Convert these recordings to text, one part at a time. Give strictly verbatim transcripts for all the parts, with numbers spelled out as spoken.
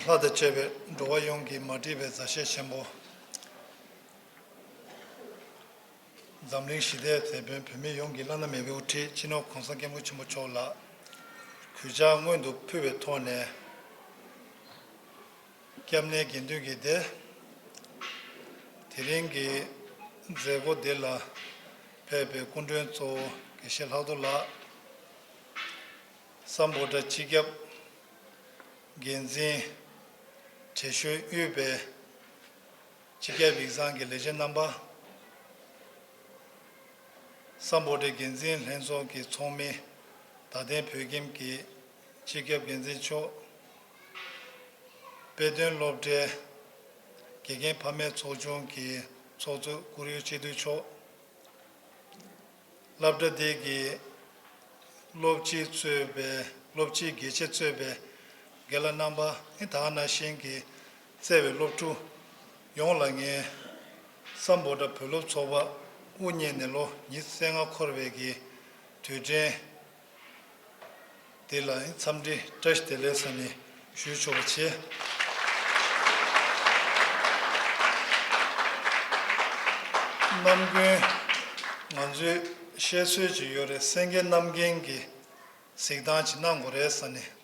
ལྷ་དང་བཅས་པའི་འགྲོ་བ་ཡོངས་ཀྱི་མ་འདྲིས་པའི་མཛའ་བཤེས་ཆེན་པོ། འཛམ་གླིང་ཞི་བདེའི་དེད་དཔོན་བོད་མི་ཡོངས་ཀྱི་བླ་ན་མེད་པའི་དབུ་ཁྲིད་སྤྱི་ནོར་༸གོང་ས་༸སྐྱབས་མགོན་ཆེན་པོ་མཆོག་ལ་གུས་ཕྱག་སྔོན་དུ་ཕུལ་བའི་ཐོག་ནས། སྐྱབས་གནས་དགེ་འདུན་གྱི་སྡེ། དེ་རིང་གི་མཛད་སྒོ་འདི་ལ་ཕེབས་པའི་སྐུ་མགྲོན་གཙོ་བོ་དགེ་བཤེས་ལྷག་རྡོར་ལགས། སམ་བྷོ་ཊ་སྤྱི་ཁྱབ་འགན་འཛིན་བགྲེས་གཞོན་དབུས་པའི་སྤྱི་ཁྱབ་ཡིག་ཚང་གི་ལས་བྱེད་རྣམ་པ། སམ་བྷོ་ཊའི་འགན་འཛིན་ལྷན་ཚོགས་ཀྱི་ཚོགས་མི། རྡ་སྟེང་བོད་ཁྱིམ་གྱི་སྤྱི་ཁྱབ་འགན་འཛིན་མཆོག་དཔེ་སྟོན་སློབ་གྲྭའི་དགེ་རྒན་ཕ་མའི་ཚོགས་ཆུང་གི་ཚོགས་གཙོ་ཀུ་རེའི་སྤྱི་འཐུས་མཆོག་སློབ་གྲྭ་འདི་གི་སློབ་སྤྱི་གཙོས་པའི་སློབ་སྤྱི་དགེ་ཆེ་གཙོས་པའི་རྒན་ལགས་རྣམ་པ། ཨེ་ད་ག་ནང་བཞིན་གྱི་བརྩེ་བའི་སློབ་ཕྲུག་ཡོངས་ལ་ངས་སམ་བྷོ་ཊ་བོད་སློབ་ཚོགས་པ་དབུ་བརྙེས་ནས་ལོ་ཉི་ཤུ་རྩ་ལྔ་འཁོར་བའི་གི་དུས་དྲན་འདི་ལ་འཚམས་འདྲི་བཀྲ་ཤིས་བདེ་ལེགས་ཟེར་ནས་ཞུ་ཆོག་པ་བྱས། ནམ་རྒྱུན་ང་ཚོས་བཤད་སྲོལ་ཅིག་ཡོད་རེད། སེང་གེ་རྣམ་རྒྱལ་གྱི་གཟིགས་སྟངས་ཅིག་གནང་དགོས་རེད་ཟེར་ནས།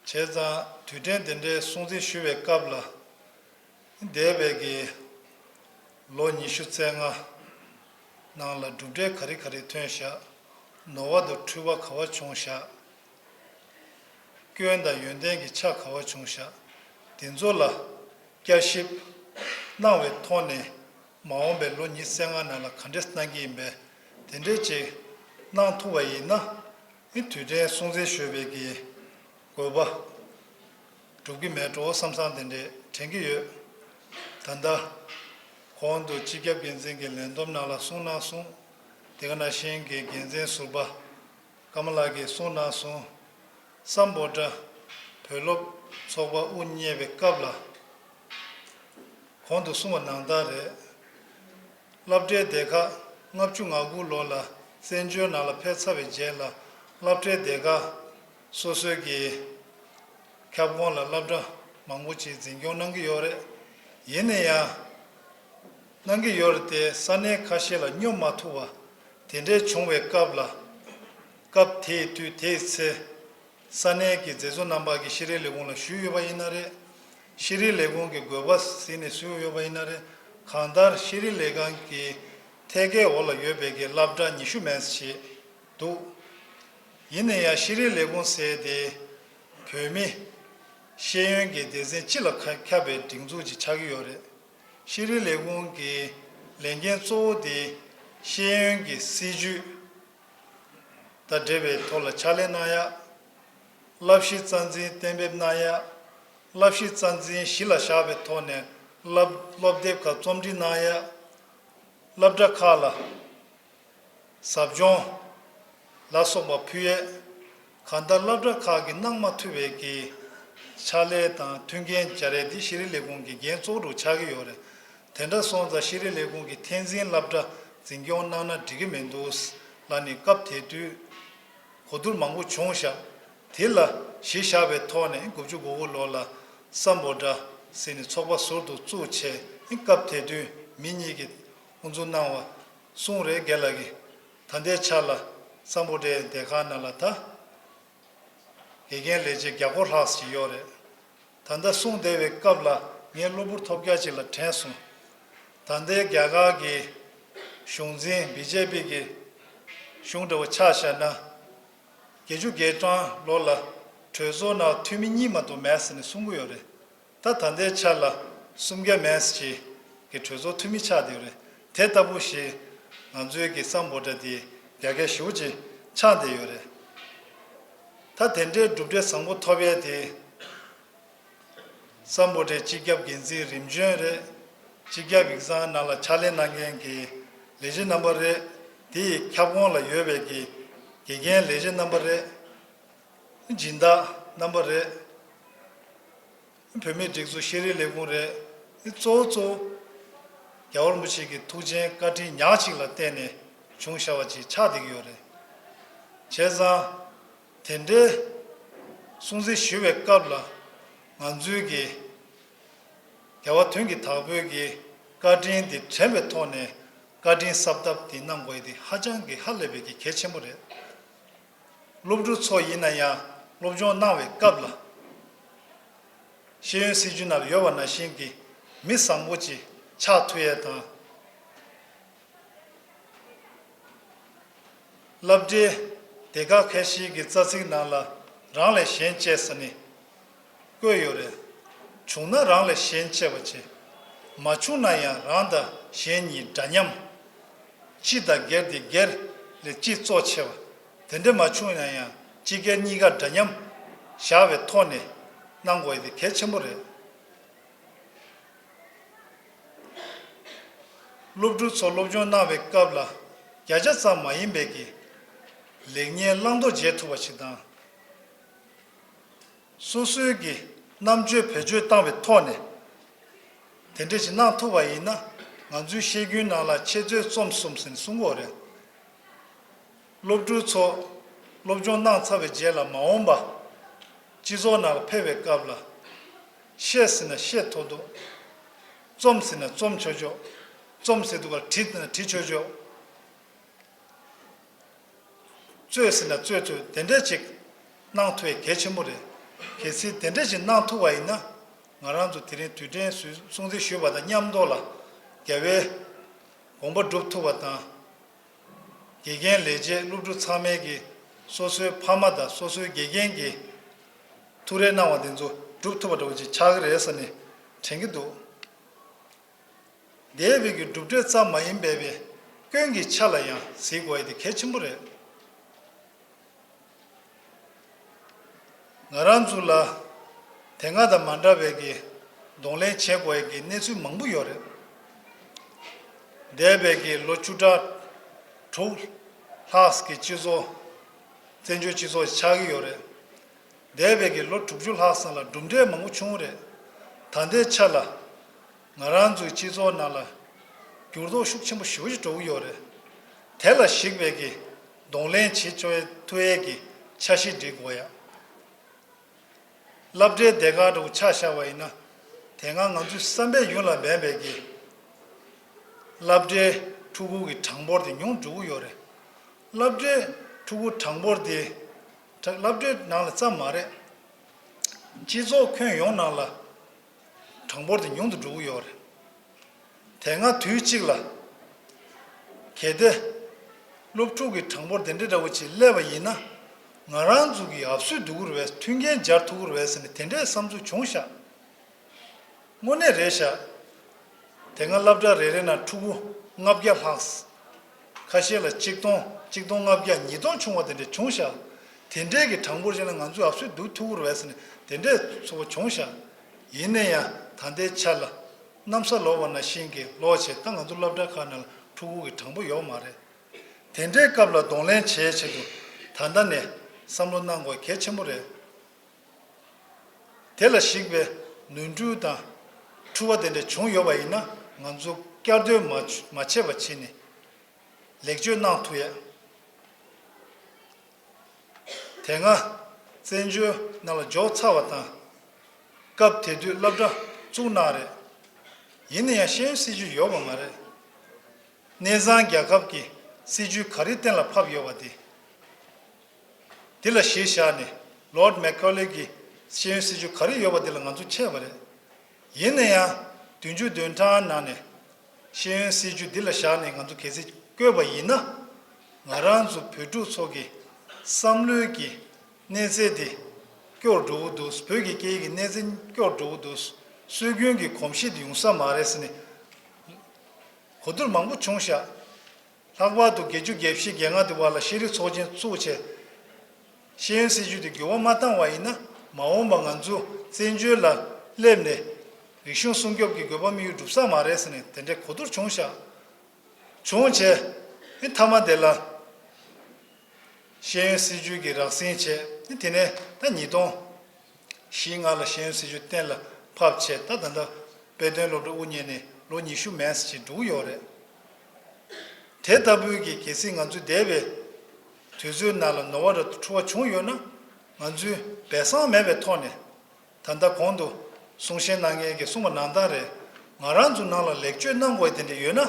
བྱས་ཙང་དུས་དྲན་དེ་འདྲའི་སྲུང་བརྩི་ཞུ་བའི་སྐབས་ལ། འདས་པའི་གི་ལོ་ཉི་ཤུ་རྩ་ལྔ་ནང་ལ་གྲུབ་འབྲས་ག་རེ་ག་རེ་ཐོན་བཞག་ནོར་བ་དང་འཁྲུལ་བ་ག་བ་བྱུང་བཞག་སྐྱོན་དང་ཡོན་ཏན་གྱི་ཆ་ག་བ་བྱུང་བཞག་དེ་ཚོ་ལ་བསྐྱར་ཞིབ་གནང་བའི་ཐོག་ནས། མ་འོངས་པའི་ལོ་ཉི་ཤུ་རྩ་ལྔ་ནང་ལ་ག་འདྲས་གནང་གི་ཡིན་པས། དེ་འདྲས་ཅིག་གནང་ཐུབ་པ་ཡིན་ན། ཨེ་དུས་དྲན་སྲུང་བརྩི་ཞུ་བའི་གི་དགོས་པ་འགྲུབ་ཀྱི་མེད་འགྲོ་བསམ་བསམ་དེ་འདྲས་དྲན་གྱི་ཡོད། ད་ལྟ་གོང་དུ་སྤྱི་ཁྱབ་འགན་འཛིན་གྱི་ལས་བསྡོམས་ནང་ལ་གསུངས་གནང་སོང་། དེ་ག་ནང་བཞིན་གྱི་འགན་འཛིན་ཟུར་པ་ཀརྨ་ལགས་ཀྱིས་གསུངས་གནང་སོང་། སམ་བྷོ་ཊ་བོད་སློབ་ཚོགས་པ་དབུ་བརྙེས་པའི་སྐབས་ལ། གོང་དུ་གསུངས་པ་ནང་ལྟར་རེད། སློབ་གྲྭའི་སྡེ་ཁག་ལྔ་བཅུ་ང་དགུ་ལོ་ལ་བཙན་བྱོལ་ནང་ལ་ཕེབས་ཚར་བའི་རྗེས་ལ། སློབ་གྲྭའི་སྡེ་ཁག་སོ་སོའི་གི་ཁྱབ་ཁོངས་ལ་སློབ་གྲྭ་མང་པོ་ཅིག་འཛིན་སྐྱོང་གནང་གི་ཡོད་རེད། ཡིན་ན་ཡང་། གནང་གི་ཡོད་རེད་དེ། ས་གནས་ཁ་ཤས་ལ་སྙོབ་མ་ཐུབ་པ་དེ་འདྲའི་བྱུང་བའི་སྐབས་ལ། སྐབས་དེའི་དུས་དེའི་ཚེ། ས་གནས་ཀྱི་མཛད་གཙོ་རྣམ་པ་གིས་ཤེས་རིག་ལས་ཁུངས་ལ་ཞུས་ཡོད་པ་ཡིན་ན་རེད། ཤེས་རིག་ལས་ཁུངས་ཀྱི་དགོས་པ་གཟིགས་ནས་ཞུས་ཡོད་པ་ཡིན་ན་རེད། གང་ལྟར་ཤེས་རིག་ལས་ཁང་གི་ཐད་ཀའི་འོག་ལ་ཡོད་པའི་གི་སློབ་གྲྭ་ཉི་ཤུ་མན་ཙམ་ཞིག་འདུག་ཡིན་ན་ཡང་ཤེས་རིག་ལས་ཁུངས་ཟེར་དེ་བོད་མི་ཤེས་ཡོན་གྱི་སྡེ་ཚན་སྤྱི་ལ་ཁ་ཁྱབ་པའི་སྒྲིག་འཛུགས་ཅིག་ཆགས་ཀྱི་ཡོད་རེད། ཤེས་རིག་ལས་ཁུངས་ཀྱི་ལས་འགན་གཙོ་བོ་དེ་ཤེས་ཡོན་གྱི་སྲིད་ཇུས་དང་འབྲེལ་བའི་ཐོག་ལ་ཕྱག་ལས་གནང་ཡ། བསླབ་གཞི་རྩ་འཛིན་གཏན་འབེབས་གནང་ཡ། བསླབ་གཞི་རྩ་འཛིན་གཞི་ལ་བཞག་པའི་ཐོག་ནས་སློབ་སློབ་དེབ་ཁག་རྩོམ་སྒྲིག་གནང་ཡ། སློབ་གྲྭ་ཁག་ལ་ཟབ་སྦྱོང་ལ་སོགས་པ་ཕུལ་ཡས། གང་ལྟར་སློབ་གྲྭ་ཁག་གིས་གནང་མ་ཐུབ་པའི་གི་ཕྱག་ལས་དང་མཐུན་རྐྱེན་སྦྱར་ཡས་འདི་ཤེས་རིག་ལས་ཁུངས་ཀྱི་འགན་གཙོ་བོ་ཆགས་ཀྱི་ཡོད་རེད། དེ་འདྲ་སོང་ཙང་ཤེས་རིག་ལས་ཁུངས་ཀྱི་འཐད་འཛིན་སློབ་གྲྭ་འཛིན་སྐྱོང་གནང་ན་འགྲིག་གི་མི་འདུག་ལབ་ནས། སྐབས་དེ་དུས་གོ་བསྡུར་མང་པོ་བྱུང་བཞག་དེ་ལ་གཞི་བཞག་པའི་ཐོག་ནས་དགུ་བཅུ་གོ་དགུ་ལོ་ལ་སམ་བྷོ་ཊ་ཟེར་ནས་ཚོགས་པ་ཟུར་དུ་བཙུགས་བྱས། སྐབས་དེ་དུས་མི་གཉིས་ཀྱིས་དབུ་འཛུགས་གནང་བ་གསུངས་རེད། རྒན་ལགས་ཀྱིས། ད་ལྟའི་ཆ་ལ་སམ་བྷོ་ཊའི་སྡེ་ཁག་ནང་ལ་ད་དགེ་རྒན་ལས་བྱེད་བརྒྱ་སྐོར་ལྷག་ཅིག་ཡོད་རེད། ད་ལྟ་གསུངས་བསྡད་པའི་སྐབས་ལ་ངའི་གློ་བུར་ཐོལ་རྒྱག་ཅིག་ལ་དྲན་སོང་། ད་ལྟའི་རྒྱ་གར་གྱི་གཞུང་འཛིན་བི་ཇེ་པི་གི་གཞུང་འདྲ་བོ་ཆ་བཞག་ན། བརྒྱད་ཅུ་གྱ་གྲངས་ལོ་ལ་གྲོས་ཚོགས་ནང་འཐུས་མི་གཉིས་མ་གཏོགས་མེད་ཟེར་ནས་གསུང་གི་ཡོད་རེད། ད་ད་ལྟའི་ཆ་ལ་སུམ་བརྒྱ་མན་ཙམ་ཅིག་གི་གྲོས་ཚོགས་འཐུས་མི་ཆགས་བསྡད་ཡོད་རེད། དེ་ལྟ་བུ་ཞིག་ང་ཚོའི་གི་སམ་བྷོ་ཊ་འདི་རྒྱ་སྐད་ཞེ་པོ་ཅིག་ཆགས་བསྡད་ཡོད་རེད། ད་དེ་འདྲའི་གྲུབ་འབྲས་བཟང་པོ་ཐོབ་ཡས་དེ། སམ་བྷོ་ཊའི་སྤྱི་ཁྱབ་འགན་འཛིན་རིམ་བྱོན་རེད། སྤྱི་ཁྱབ་ཡིག་ཚང་ནང་ལ་ཕྱག་ལས་གནང་མཁན་གྱི་ལས་བྱེད་རྣམ་པ་རེད། དེ་ཡི་ཁྱབ་ཁོངས་ལ་ཡོད་པའི་གི་དགེ་རྒན་ལས་བྱེད་རྣམ་པ་རེད། སྦྱིན་བདག་རྣམ་པ་རེད། བོད་མིའི་སྒྲིག་འཛུགས་ཤེས་རིག་ལས་ཁུངས་རེད། འདི་གཙོ་བོ་གཙོ་བོ་རྒྱལ་བ་རིན་པོ་ཆེ་གི་ཐུགས་རྗེ་བཀའ་དྲིན་ཉག་གཅིག་ལ་བརྟེན་ནས་བྱུང་བཞག་པ་ཅིག་ཆགས་བསྡད་ཀྱི་ཡོད་རེད། བྱས་ཙང་དེ་འདྲའི་སྲུང་བརྩི་ཞུ་བའི་སྐབས་ལ་ང་ཚོའི་གི་རྒྱལ་བ་དོན་གྱི་བདག་པོའི་གི་བཀའ་དྲིན་འདི་དྲན་པའི་ཐོག་ནས་བཀའ་དྲིན་གསབ་ཐབས་འདི་གནང་དགོས་ཡ་འདི་ཧ་ཅང་གི་ཧ་ལས་པའི་གི་གལ་ཆེན་པོ་རེད། སློབ་ཕྲུག་ཚོ་ཡིན་ན་ཡང་སློབ་སྦྱོང་གནང་བའི་སྐབས་ལ་ཤེས་ཡོན་སྲིད་བྱུས་ནང་ལ་ཡོད་པ་ནང་བཞིན་གྱི་མི་བཟང་པོ་ཅིག་ཆགས་ཐུབ་ཡས་དང་། སློབ་གྲྭའི་སྡེ་ཁག་ཁ་ཤས་ཀྱི་རྩ་ཚིག་ནང་ལ་རང་ལས་གཞན་གཅེས་ཟེར་ནས་བཀོད་ཡོད་རེད། བྱུང་ན་རང་ལས་གཞན་གཅེས་པ་བྱེད། མ་བྱུང་ན་ཡང་རང་དང་གཞན་གཉིས་འདྲ་མཉམ། སྤྱི་དང་སྒེར་དེ་སྒེར་ལས་སྤྱི་གཙོ་ཆེ་བ། དེ་འདྲ་མ་བྱུང་ན་ཡང་སྤྱི་སྒེར་གཉིས་ཀ་འདྲ་མཉམ་བཞག་པའི་ཐོག་ནས་གནང་དགོས་ཡ་དེ་གལ་ཆེན་པོ་རེད། སློབ་ཕྲུག་ཚོ་སློབ་སྦྱོང་གནང་བའི་སྐབས་ལ་བརྒྱ་ཆ་ཙམ་མ་ཡིན་པའི་གི་ལེགས་ཉེས་བླང་དོར་འབྱེད་ཐུབ་པ་ཞིག་དང་། སོ་སོའི་གི་རྣམ་དཔྱོད་བེད་སྤྱོད་བཏང་བའི་ཐོག་ནས་དེ་འདྲ་ཞིག་གནང་ཐུབ་པ་ཡིན་ན་ང་ཚོའི་ཤེས་རྒྱུན་ནང་ལ་འཆད་རྩོད་རྩོམ་གསུམ་ཟེར་ནས་གསུང་གི་ཡོད་རེད། སློབ་ཕྲུག་ཚོ་སློབ་སྦྱོང་གནང་ཚར་བའི་རྗེས་ལ་མ་འོངས་པ་སྤྱི་ཚོགས་ནང་ལ་ཕེབས་པའི་སྐབས་ལ་བཤད་ཟེར་ན་བཤད་ཐོག་ཐོག་རྩོམ་ཟེར་ན་རྩོམ་ཆོག་ཆོག་རྩོམ་ཟེར་དུས་ཀ་བྲིས་ཟེར་ན་བྲིས་ཆོག་ཆོག་རྩོད་ཟེར་ན་རྩོད་ཐུབ་དེ་འདྲ་ཅིག་གནང་ཐུབ་ཡ་གལ་ཆེན་པོ་རེད། གལ་སྲིད་དེ་འདྲ་ཅིག་གནང་ཐུབ་པ་ཡིན་ན་ང་རང་ཚོ་དེ་རིང་དུས་དྲན་སྲུང་བརྩི་ཞུས་པ་དང་མཉམ་དུ་ལ་རྒྱལ་བའི་དགོངས་པ་སྒྲུབ་ཐུབ་པ་དང་། དགེ་རྒན་ལས་བྱེད་སློབ་ཕྲུག་ཚང་མས་ཀྱི་སོ་སོའི་ཕ་མ་དང་སོ་སོའི་དགེ་རྒན་གྱི་ཐུགས་རེ་གནང་བ་དེ་ཚོ་སྒྲུབ་ཐུབ་པ་འདྲ་བོ་ཅིག་ཆགས་ཀྱི་རེད་ཟེར་ནས་དྲན་གྱི་འདུག་འདས་པའི་གི་གྲུབ་འབྲས་ཙམ་མ་ཡིན་པའི་སྐྱོན་གྱི་ཆ་ལ་ཡང་གཟིགས་དགོས་ཡ་དེ་གལ་ཆེན་པོ་རེད། ང་རང་ཚོ་ལ་དེ་སྔ་དང་མ་འདྲ་བའི་གི་གདོང་ལེན་བྱེད་དགོས་ཡ་གི་གནས་ཚུལ་མང་པོ་ཡོད་རེད། འདས་པའི་གི་ལོ་བཅུ་ཕྲག་དྲུག་ལྷག་གི་སྤྱི་ཚོགས་བཙན་བྱོལ་སྤྱི་ཚོགས་ཆགས་ཀྱི་ཡོད་རེད། འདས་པའི་གི་ལོ་དྲུག་ཅུ་ལྷག་ཙམ་ལ་གྲུབ་འབྲས་མང་པོ་བྱུང་རེད། ད་ལྟའི་ཆ་ལ་ང་རང་ཚོའི་སྤྱི་ཚོགས་ནང་ལ་འགྱུར་ལྡོག་ཤུགས་ཆེན་པོ་ཞེ་པོ་ཅིག་འགྲོ་གི་ཡོད་རེད། དེ་ལ་གཞིགས་པའི་གི་གདོང་ལེན་བྱེད་ཆོག་ཐུབ་ཡས་ཀྱི་འཆར་གཞི་སྒྲིག་དགོས་ཡ། སློབ་གྲྭའི་སྡེ་ཁག་འདྲ་བོ་ཆ་བཞག་པ་ཡིན་ན། དེ་སྔ་ང་ཚོའི་བསམ་པའི་ཡུལ་ལ་མེད་པའི་གི་སློབ་གྲྭའི་ཕྲུ་གུ་གི་གྲངས་འབོར་དེ་ཉུང་འགྲོ་གི་ཡོད་རེད། སློབ་གྲྭའི་ཕྲུ་གུ་གྲངས་འབོར་དེ་སློབ་གྲྭའི་ནང་ལ་ཙམ་མ་རེད། སྤྱི་ཚོགས་ཁྱོན་ཡོངས་ནང་ལ་གྲངས་འབོར་དེ་ཉུང་དུ་འགྲོ་གི་ཡོད་རེད། དེ་སྔ་དུས་གཅིག་ལ། གལ་ཏེ། སློབ་ཕྲུག་གི་གྲངས་འབོར་དེ་འདྲ་འདྲ་བོ་ཅིག་སླེབས་པ་ཡིན་ན། ང་རང་ཚོ་གི་ཡབ་སྲོལ་སྡུག་གི་རེད་པས་མཐུན་རྐྱེན་སྦྱར་ཐུབ་ཀྱི་རེད་པས་ཟེར་ནས་དེ་འདྲའི་བསམ་ཚུལ་བྱུང་ཤག་དངོས་གནས་རེད་ཤག་དེ་སྔ་སློབ་གྲྭ་རེ་རེ་ནང་ཕྲུ་གུ་ལྔ་བརྒྱ་ལྷག་ཁ་ཤས་ལ་གཅིག་སྟོང་གཅིག་སྟོང་ལྔ་བརྒྱ་ཉིས་སྟོང་བྱུང་བ་དེ་འདྲ་བྱུང་ཤག་དེ་འདྲའི་གི་གྲངས་འབོར་ཅིག་ལ་ང་ཚོས་ཡབ་སྲོལ་སྡུག་ཐུབ་ཀྱི་རེད་པས་ཟེར་ནས་དེ་འདྲའི་ཚོར་བ་བྱུང་ཤག་ཡིན་ན་ཡང་ད་ལྟའི་ཆ་ལ། གནམ་ས་ལོག་པ་ནང་བཞིན་གྱི་ལོག་བྱས་ད་ང་ཚོ་སློབ་གྲྭ་ཁག་ནང་ལ་ཕྲུ་གུ་གི་གྲངས་འབོར་ཡོད་མ་རེད། དེ་འདྲའི་སྐབས་ལ་གདོང་ལེན་བྱེད་ཆེད་དུ་ད་ལྟ་ནས་བསམ་བློ་གནང་དགོས་གལ་ཆེན་པོ་རེད། དེ་ལ་གཞིགས་པའི་ནོར་འཁྲུལ་དང་འཁྲུལ་བ་དེ་འདྲ་བྱུང་ཡོད་པ་ཡིན་ན་ང་ཚོ་བསྐྱར་ཟློས་མ་མ་བྱས་པ་བྱས་ནས་ལེགས་བཅོས་གནང་ཐུབ་ཡས། དེ་སྔ་བཙན་བྱོལ་ནང་ལ་འབྱོར་ཚར་བ་དང་། སྐབས་དེ་དུས་སློབ་གྲྭ་བཙུགས་གནང་རེད། ཡིན་ན་ཡང་ཤེས་ཡོན་སྲིད་བྱུས་ཡོད་པ་མ་རེད། གནས་ཚང་རྒྱལ་ཁབ་ཀྱི་སྲིད་བྱུས་ག་རེ་གཏན་ལ་ཕབ་ཡོད་པ་དེ། དེ་ལ་གཞི་བཞག་ནས་Lord Macaulay གི་ཤེས་ཡོན་སྲིད་བྱུས་ག་རེ་ཡོད་པ་དེ་ལ་ང་ཚོ་ཆས་པ་རེད། ཡིན་ན་ཡང་བདུན་ཅུ་དོན་གྲངས་ནང་ནས། ཤེས་ཡོན་སྲིད་བྱུས་འདི་ལ་བཞག་ནས་ང་ཚོ་གལ་སྲིད་བཀོད་པ་ཡིན་ན། ང་རང་ཚོ་བོད་ཕྲུག་ཚོ་གི་བསམ་བློའི་གི་གནས་ཚད་དེ་སྐྱོ་རུ་འགྲོ་གི་འདུག་བོད་ཀྱི་སྐད་ཡིག་གི་གནས་ཚད་སྐྱོ་རུ་འགྲོ་གི་འདུག་སྲོལ་རྒྱུན་གྱི་གོམས་གཤིས་དེ་ཡོང་ས་མ་རེད་ཟེར་ནས་གོ་བསྡུར་མང་པོ་བྱུང་ཤག་ལྷག་པར་དུ་བརྒྱད་ཅུ་གྱ་བཞི་གྱ་ལྔ་དེ་བར་ལ་ཤེས་རིག་ཚོགས་ཆེན་བཙུགས་བྱས། ཤེས་ཡོན་སྲིད་བྱུས་དེ་འགྱུར་བ་མ་བཏང་བ་ཡིན་ན་མ་འོངས་པ་ང་ཚོ་བཙན་བྱོལ་ལ་སླེབས་ནས་རིག་གཞུང་སྲུང་སྐྱོབ་ཀྱི་དགོས་པ་དམིགས་ཡུལ་འགྲུབ་ས་མ་རེད་ཟེར་ནས་དེ་འདྲའི་གོ་བསྡུར་བྱུང་ཤག་བྱུང་བྱས་ཨེ་མཐའ་མ་དེ་ལ་ཤེས་ཡོན་སྲིད་བྱུས་ཀྱི་རགས་ཟིན་བྱས་ཨེ་དེ་ནས་ད་ཉིས་སྟོང་བཞི་ལྔ་ལ་ཤེས་ཡོན་སྲིད་བྱུས་གཏན་ལ་ ཕབ་བྱས། ད་ད་ལྟ་དཔེ་སྟོན་སློབ་གྲྭ་དབུ་བརྙེས་ནས་ལོ་ཉི་ཤུ་མན་ཙམ་ཅིག་འགྲོ་གི་ཡོད་རེད། དེ་ལྟ་བུའི་གི་གལ་སྲིད་ང་ཚོས་འདས་པའི་དུས་ཚོད་ནང་ལ་ནོ་བ་དང་འཁྲུལ་བ་བྱུང་ཡོད་ན། ང་ཚོས་སྦས་གསང་མེད་པའི་ཐོག་ནས། ད་ལྟ་གོང་དུ་གསུང་བཤད་གནང་མཁན་གྱིས་གསུངས་པ་ནང་ལྟར་རེད། ང་རང་ཚོ་ནང་ལ་ལེགས་བཅོས་གནང་དགོས་དེ་འདྲ་ཡོད་ན།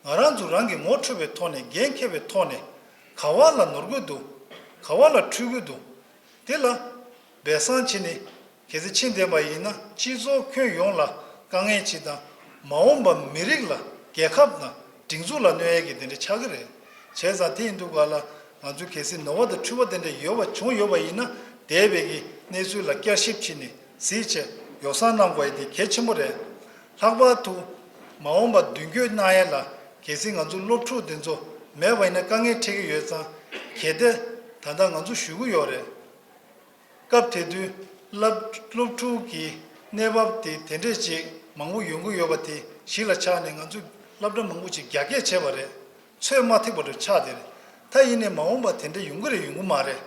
ང་རང་ཚོ་རང་གིས་ངོ་འཕྲོད་པའི་ཐོག་ནས། འགན་འཁྱེར་བའི་ཐོག་ནས། ག་བ་ལ་ནོར་གྱི་འདུག་ག་བ་ལ་འཁྲུལ་གྱི་འདུག་དེ་ལ་སྦས་གསང་བྱས་ནས། གལ་སྲིད་ཕྱིན་བསྡད་པ་ཡིན་ན། སྤྱི་ཚོགས་ཁྱོན་ཡོངས་ལ་དཀའ་ངལ་ཅིག་དང་། མ་འོངས་པ་མི་རིགས་ལ། རྒྱལ་ཁབ་དང་སྒྲིག་འཛུགས་ལ་གནོད་ཡས་ཀྱི་དེ་འདྲ་ཆགས་ཀྱི་རེད། བྱས་ཙང་དེ་ཡིན་དུས་ག་ལ་ང་ཚོས་གལ་སྲིད་ནོར་བ་དང་འཁྲུལ་བ་དེ་འདྲ་ཡོད་པ་བྱུང་ཡོད་པ་ཡིན་ན། འདས་པའི་གི་གནས་ཚུལ་ལ་བསྐྱར་ཞིབ་བྱས་ནས་གཟིགས་བྱས་ཡོ་བསྲང་གནང་དགོས་ཡ་དེ་གལ་ཆེན་པོ་རེད། ལྷག་པར་དུ་མ་འོངས་པ་མདུན་སྐྱོད་གནང་ཡ་ལ། གལ་སྲིད་ང་ཚོ་སློབ་ཕྲུག་དེ་ཚོ་མེད་པ་ཡིན་ན་དཀའ་ངལ་འཕྲད་ཀྱི་ཡོད་ཙང་། གལ་ཏེ་ད་ལྟ་ང་ཚོ་ཞུ་གི་ཡོད་རེད། སྐབས་དེ་དུས་སློབ་སློབ་ཕྲུག་གི་གནས་བབ་དེ་དེ་འདྲས་ཅིག་མང་པོ་ཡོང་གི་ཡོད་པ་དེ་གཞི་ལ་ཆགས་ནས། ང་ཚོས་སློབ་གྲྭ་མང་པོ་ཅིག་རྒྱ་སྐྱེད་བྱས་པ་རེད། ཚོད་མ་ཐིག་པ་འདྲ་ཆགས་བསྡད་རེད། ད་ཡིན་ནའི་མ་འོངས་པ་དེ་འདྲ་ཡོང་གི་རེད། ཡོང་གི་མ་རེད།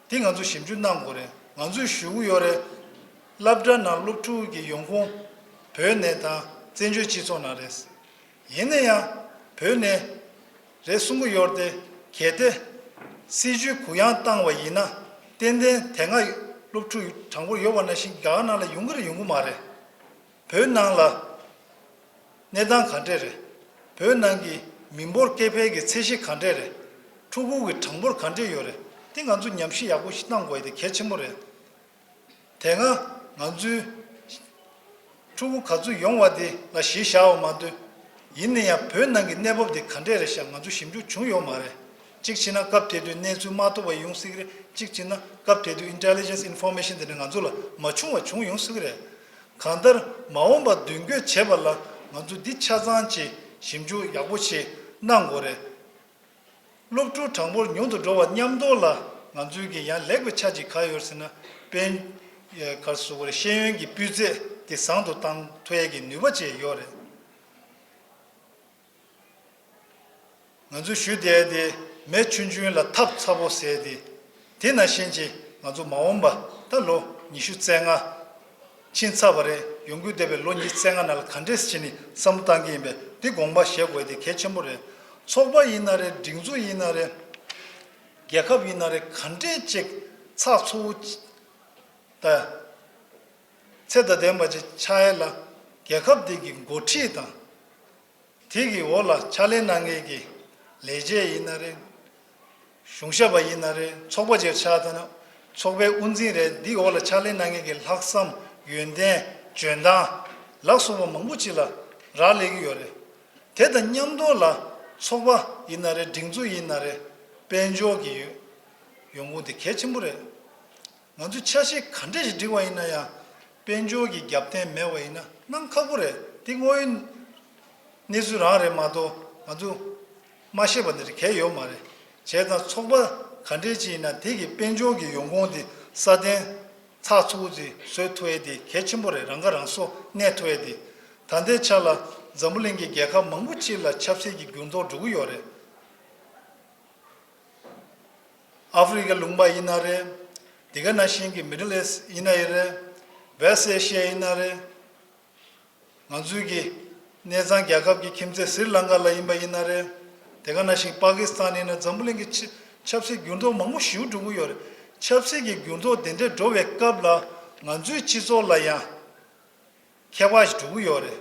དེ་ང་ཚོས་ཞིབ་འཇུག་གནང་དགོས་རེད། ང་ཚོས་ཞུ་གི་ཡོད་རེད། སློབ་གྲྭ་ནང་སློབ་ཕྲུག་གི་ཡོང་ཁུངས་བོད་ནས་དང་། བཙན་བྱོལ་སྤྱི་ཚོགས་ནང་རེད། ཡིན་ན་ཡང་བོད་ནས་རེད་གསུང་གི་ཡོད་རེད་དེ། གལ་ཏེ་སྲིད་ཇུས་གུ་ཡངས་བཏང་བ་ཡིན་ན། ཏན་ཏན་དེ་སྔ་སློབ་ཕྲུག་གྲངས་འབོར་ཡོད་པ་ནང་བཞིན་རྒྱ་གར་ནང་ལ་ཡོང་གི་རེད། ཡོང་གི་མ་རེད། བོད་ནང་ལ་གནས་སྟངས་ག་འདྲས་རེད། བོད་ནང་གི་མི་འབོར་སྐྱེ་འཕེལ་གྱི་ཚད་གཞི་ག་འདྲས་རེད། ཕྲུ་གུ་གི་གྲངས་འབོར་ག་འདྲས་ཡོད་རེད། དེ་ང་ཚོ་ཉམས་ཞིབ་ཡག་པོ་ཞིག་གནང་དགོས་ཡ་དེ་གལ་ཆེན་པོ་རེད། དེ་སྔ་ང་ཚོའི་ཕྲུ་གུ་ག་ཚོད་ཡོང་བ་དེ་ལ་གཞི་བཞག་པ་མ་གཏོགས། ཡིན་ན་ཡང་བོད་ནང་གི་གནས་བབ་དེ་ག་འདྲས་རེད་ཤག་ང་ཚོ་ཞིབ་འཇུག་བྱུང་ཡོད་མ་རེད། གཅིག་བྱས་ན་སྐབས་དེ་དུས་གནས་ཚུལ་མ་ཐོབ་པ་ཡོང་སྲིད་ཀྱི་རེད། གཅིག་བྱས་ན་སྐབས་དེ་དུས་intelligence information དེ་འདྲ་ང་ཚོ་ལ་མ་བྱུང་བ་བྱུང་ཡོང་སྲིད་ཀྱི་རེད། གང་ལྟར་མ་འོངས་པ་མདུན་སྐྱོད་བྱེད་པ་ལ་ང་ཚོ་འདི་ཆ་ཚང་ཅིག་ཞིབ་འཇུག་ཡག་པོ་ཞིག་གནང་དགོས་རེད། སློབ་ཕྲུག་གྲངས་འབོར་ཉུང་དུ་འགྲོ་བ་མཉམ་དུ་ལ། ང་ཚོའི་གི་ཡང་ལེགས་པའི་ཆ་ཅིག་ག་ཡོད་ཟེར་ན། དཔལ་ག་རེ་ཟེར་དགོས་རེད། ཤེས་ཡོན་གྱི་སྤུས་ཚད་དེ་བཟང་དུ་གཏང་ཐུབ་ཡས་ཀྱི་ནུས་པ་ཅིག་ཡོད་རེད། ང་ཚོས་ཞུ་བསྡད་དེ། མེ་ཆུང་ཆུང་ལ་ཐབ་ཚ་པོ་ཟེར་དེ། དེ་ནང་བཞིན་ཅིག་ང་ཚོ་མ་འོངས་པ་ད་ལོ་ཉི་ཤུ་རྩ་ལྔ་ཕྱིན་ཚར་བ་རེད། ཡོང་གི་བསྡད་པའི་ལོ་ཉི་ཤུ་རྩ་ལྔ་ནང་ལ་ག་འདྲས་བྱས་ནས་བསམ་བློ་བཏང་གི་ཡིན་པས། དེ་དགོངས་པ་བཞེས་དགོས་དེ་གལ་ཆེན་པོ་རེད། ཚོགས་པ་ཡིན་ན་རེད། སྒྲིག་འཛུགས་ཡིན་ན་རེད། རྒྱལ་ཁབ་ཡིན་ན་རེད། ག་འདྲས་ཅིག་ཚགས་ཚུད་པོ་དང་ཚད་དང་ལྡན་པ་ཅིག་ཆགས་ཡས་ལ། རྒྱལ་ཁབ་དེ་གི་འགོ་ཁྲིད་དང་། དེ་གི་འོག་ལ་ཕྱག་ལས་གནང་མཁན་གྱི་ལས་བྱེད་ཡིན་ན་རེད། གཞུང་ཞབས་པ་ཡིན་ན་རེད། ཚོགས་པ་ཅིག་ཆགས་ཐུབ་ན་ཚོགས་པའི་དབུ་འཛིན་རེད། འདིའི་འོག་ལ་ཕྱག་ལས་གནང་མཁན་གྱི་ལྷག་བསམ། ཡོན་ཏན། འཇོན་ཐང་ལ་སོགས་པ་མང་པོ་ཅིག་ལ་རག་ལས་ཀྱི་ཡོད་རེད། དེ་དང་མཉམ་དུ་ལ་ཚོགས་པ་ཡིན་ན་རེད། སྒྲིག་འཛུགས་ཡིན་ན་རེད། དཔལ་འབྱོར་གྱི་ཡོང་ཁུངས་དེ་གལ་ཆེན་པོ་རེད། ང་ཚོས་ཆ་ཤས་ག་འདྲས་ཤིག་སྒྲིག་པ་ཡིན་ན་ཡང་། དཔལ་འབྱོར་གྱི་རྒྱབ་རྟེན་མེད་པ་ཡིན་ན་གནང་ཁག་པོ་རེད། དེ་དངོས་ཡོད་གནས་ཚུལ་རང་རེད་མ་གཏོགས། ང་ཚོས་མ་ཤེས་པ་འདི་འདྲ་གང་ཡང་ཡོད་མ་རེད། བྱས་ཙང་ཚོགས་པ་ག་འདྲས་ཅིག་ཡིན་ན་དེ་གི་དཔལ་འབྱོར་གྱི་ཡོང་ཁུངས་དེ་སྲ་བརྟན་ཚགས་ཚུད་པོ་ཅིག་བཟོ་ཐུབ་ཡས་དེ་གལ་ཆེན་པོ་རེད། རང་ཁ་རང་གསོ་གནས་ཐུབ་ཡས་དེ། ད་ལྟའི་ཆ་ལ་འཛམ་བུ་གླིང་གི་རྒྱལ་ཁབ་མང་པོ་ཅིག་ལ་ཆབ་སྲིད་ཀྱི་འགྱུར་ལྡོག་འགྲོ་གི་ཡོད་རེད། ཨ་ཧྥེ་རི་ཁ་ལུང་པ་ཡིན་ན་རེད། དེ་ག་ནང་བཞིན་གྱི་Middle East ཡིན་ན་ཡང་རེད། West Asia ཡིན་ན་རེད། ང་ཚོའི་གི་གནས་ཚང་རྒྱལ་ཁབ་ཀྱི་ཁྱིམ་མཚེས་སྲི་ལང་ཀ་ལ་ཡིན་པ་ཡིན་ན་རེད། དེ་ག་ནང་བཞིན་པ་ཀི་སི་ཐན་ཡིན་ན། འཛམ་བུ་གླིང་གི་ཆ་ཆབ་སྲིད་འགྱུར་ལྡོག་མང་པོ་ཞིག་འགྲོ་གི་ཡོད་རེད། ཆབ་སྲིད་ཀྱི་འགྱུར་ལྡོག་དེ་འདྲས་འགྲོ་བའི་སྐབས་ལ་ང་ཚོའི་སྤྱི་ཚོགས་ལ་ཡང་ཁྱད་པར་ཞིག་འགྲོ་གི་ཡོད་རེད།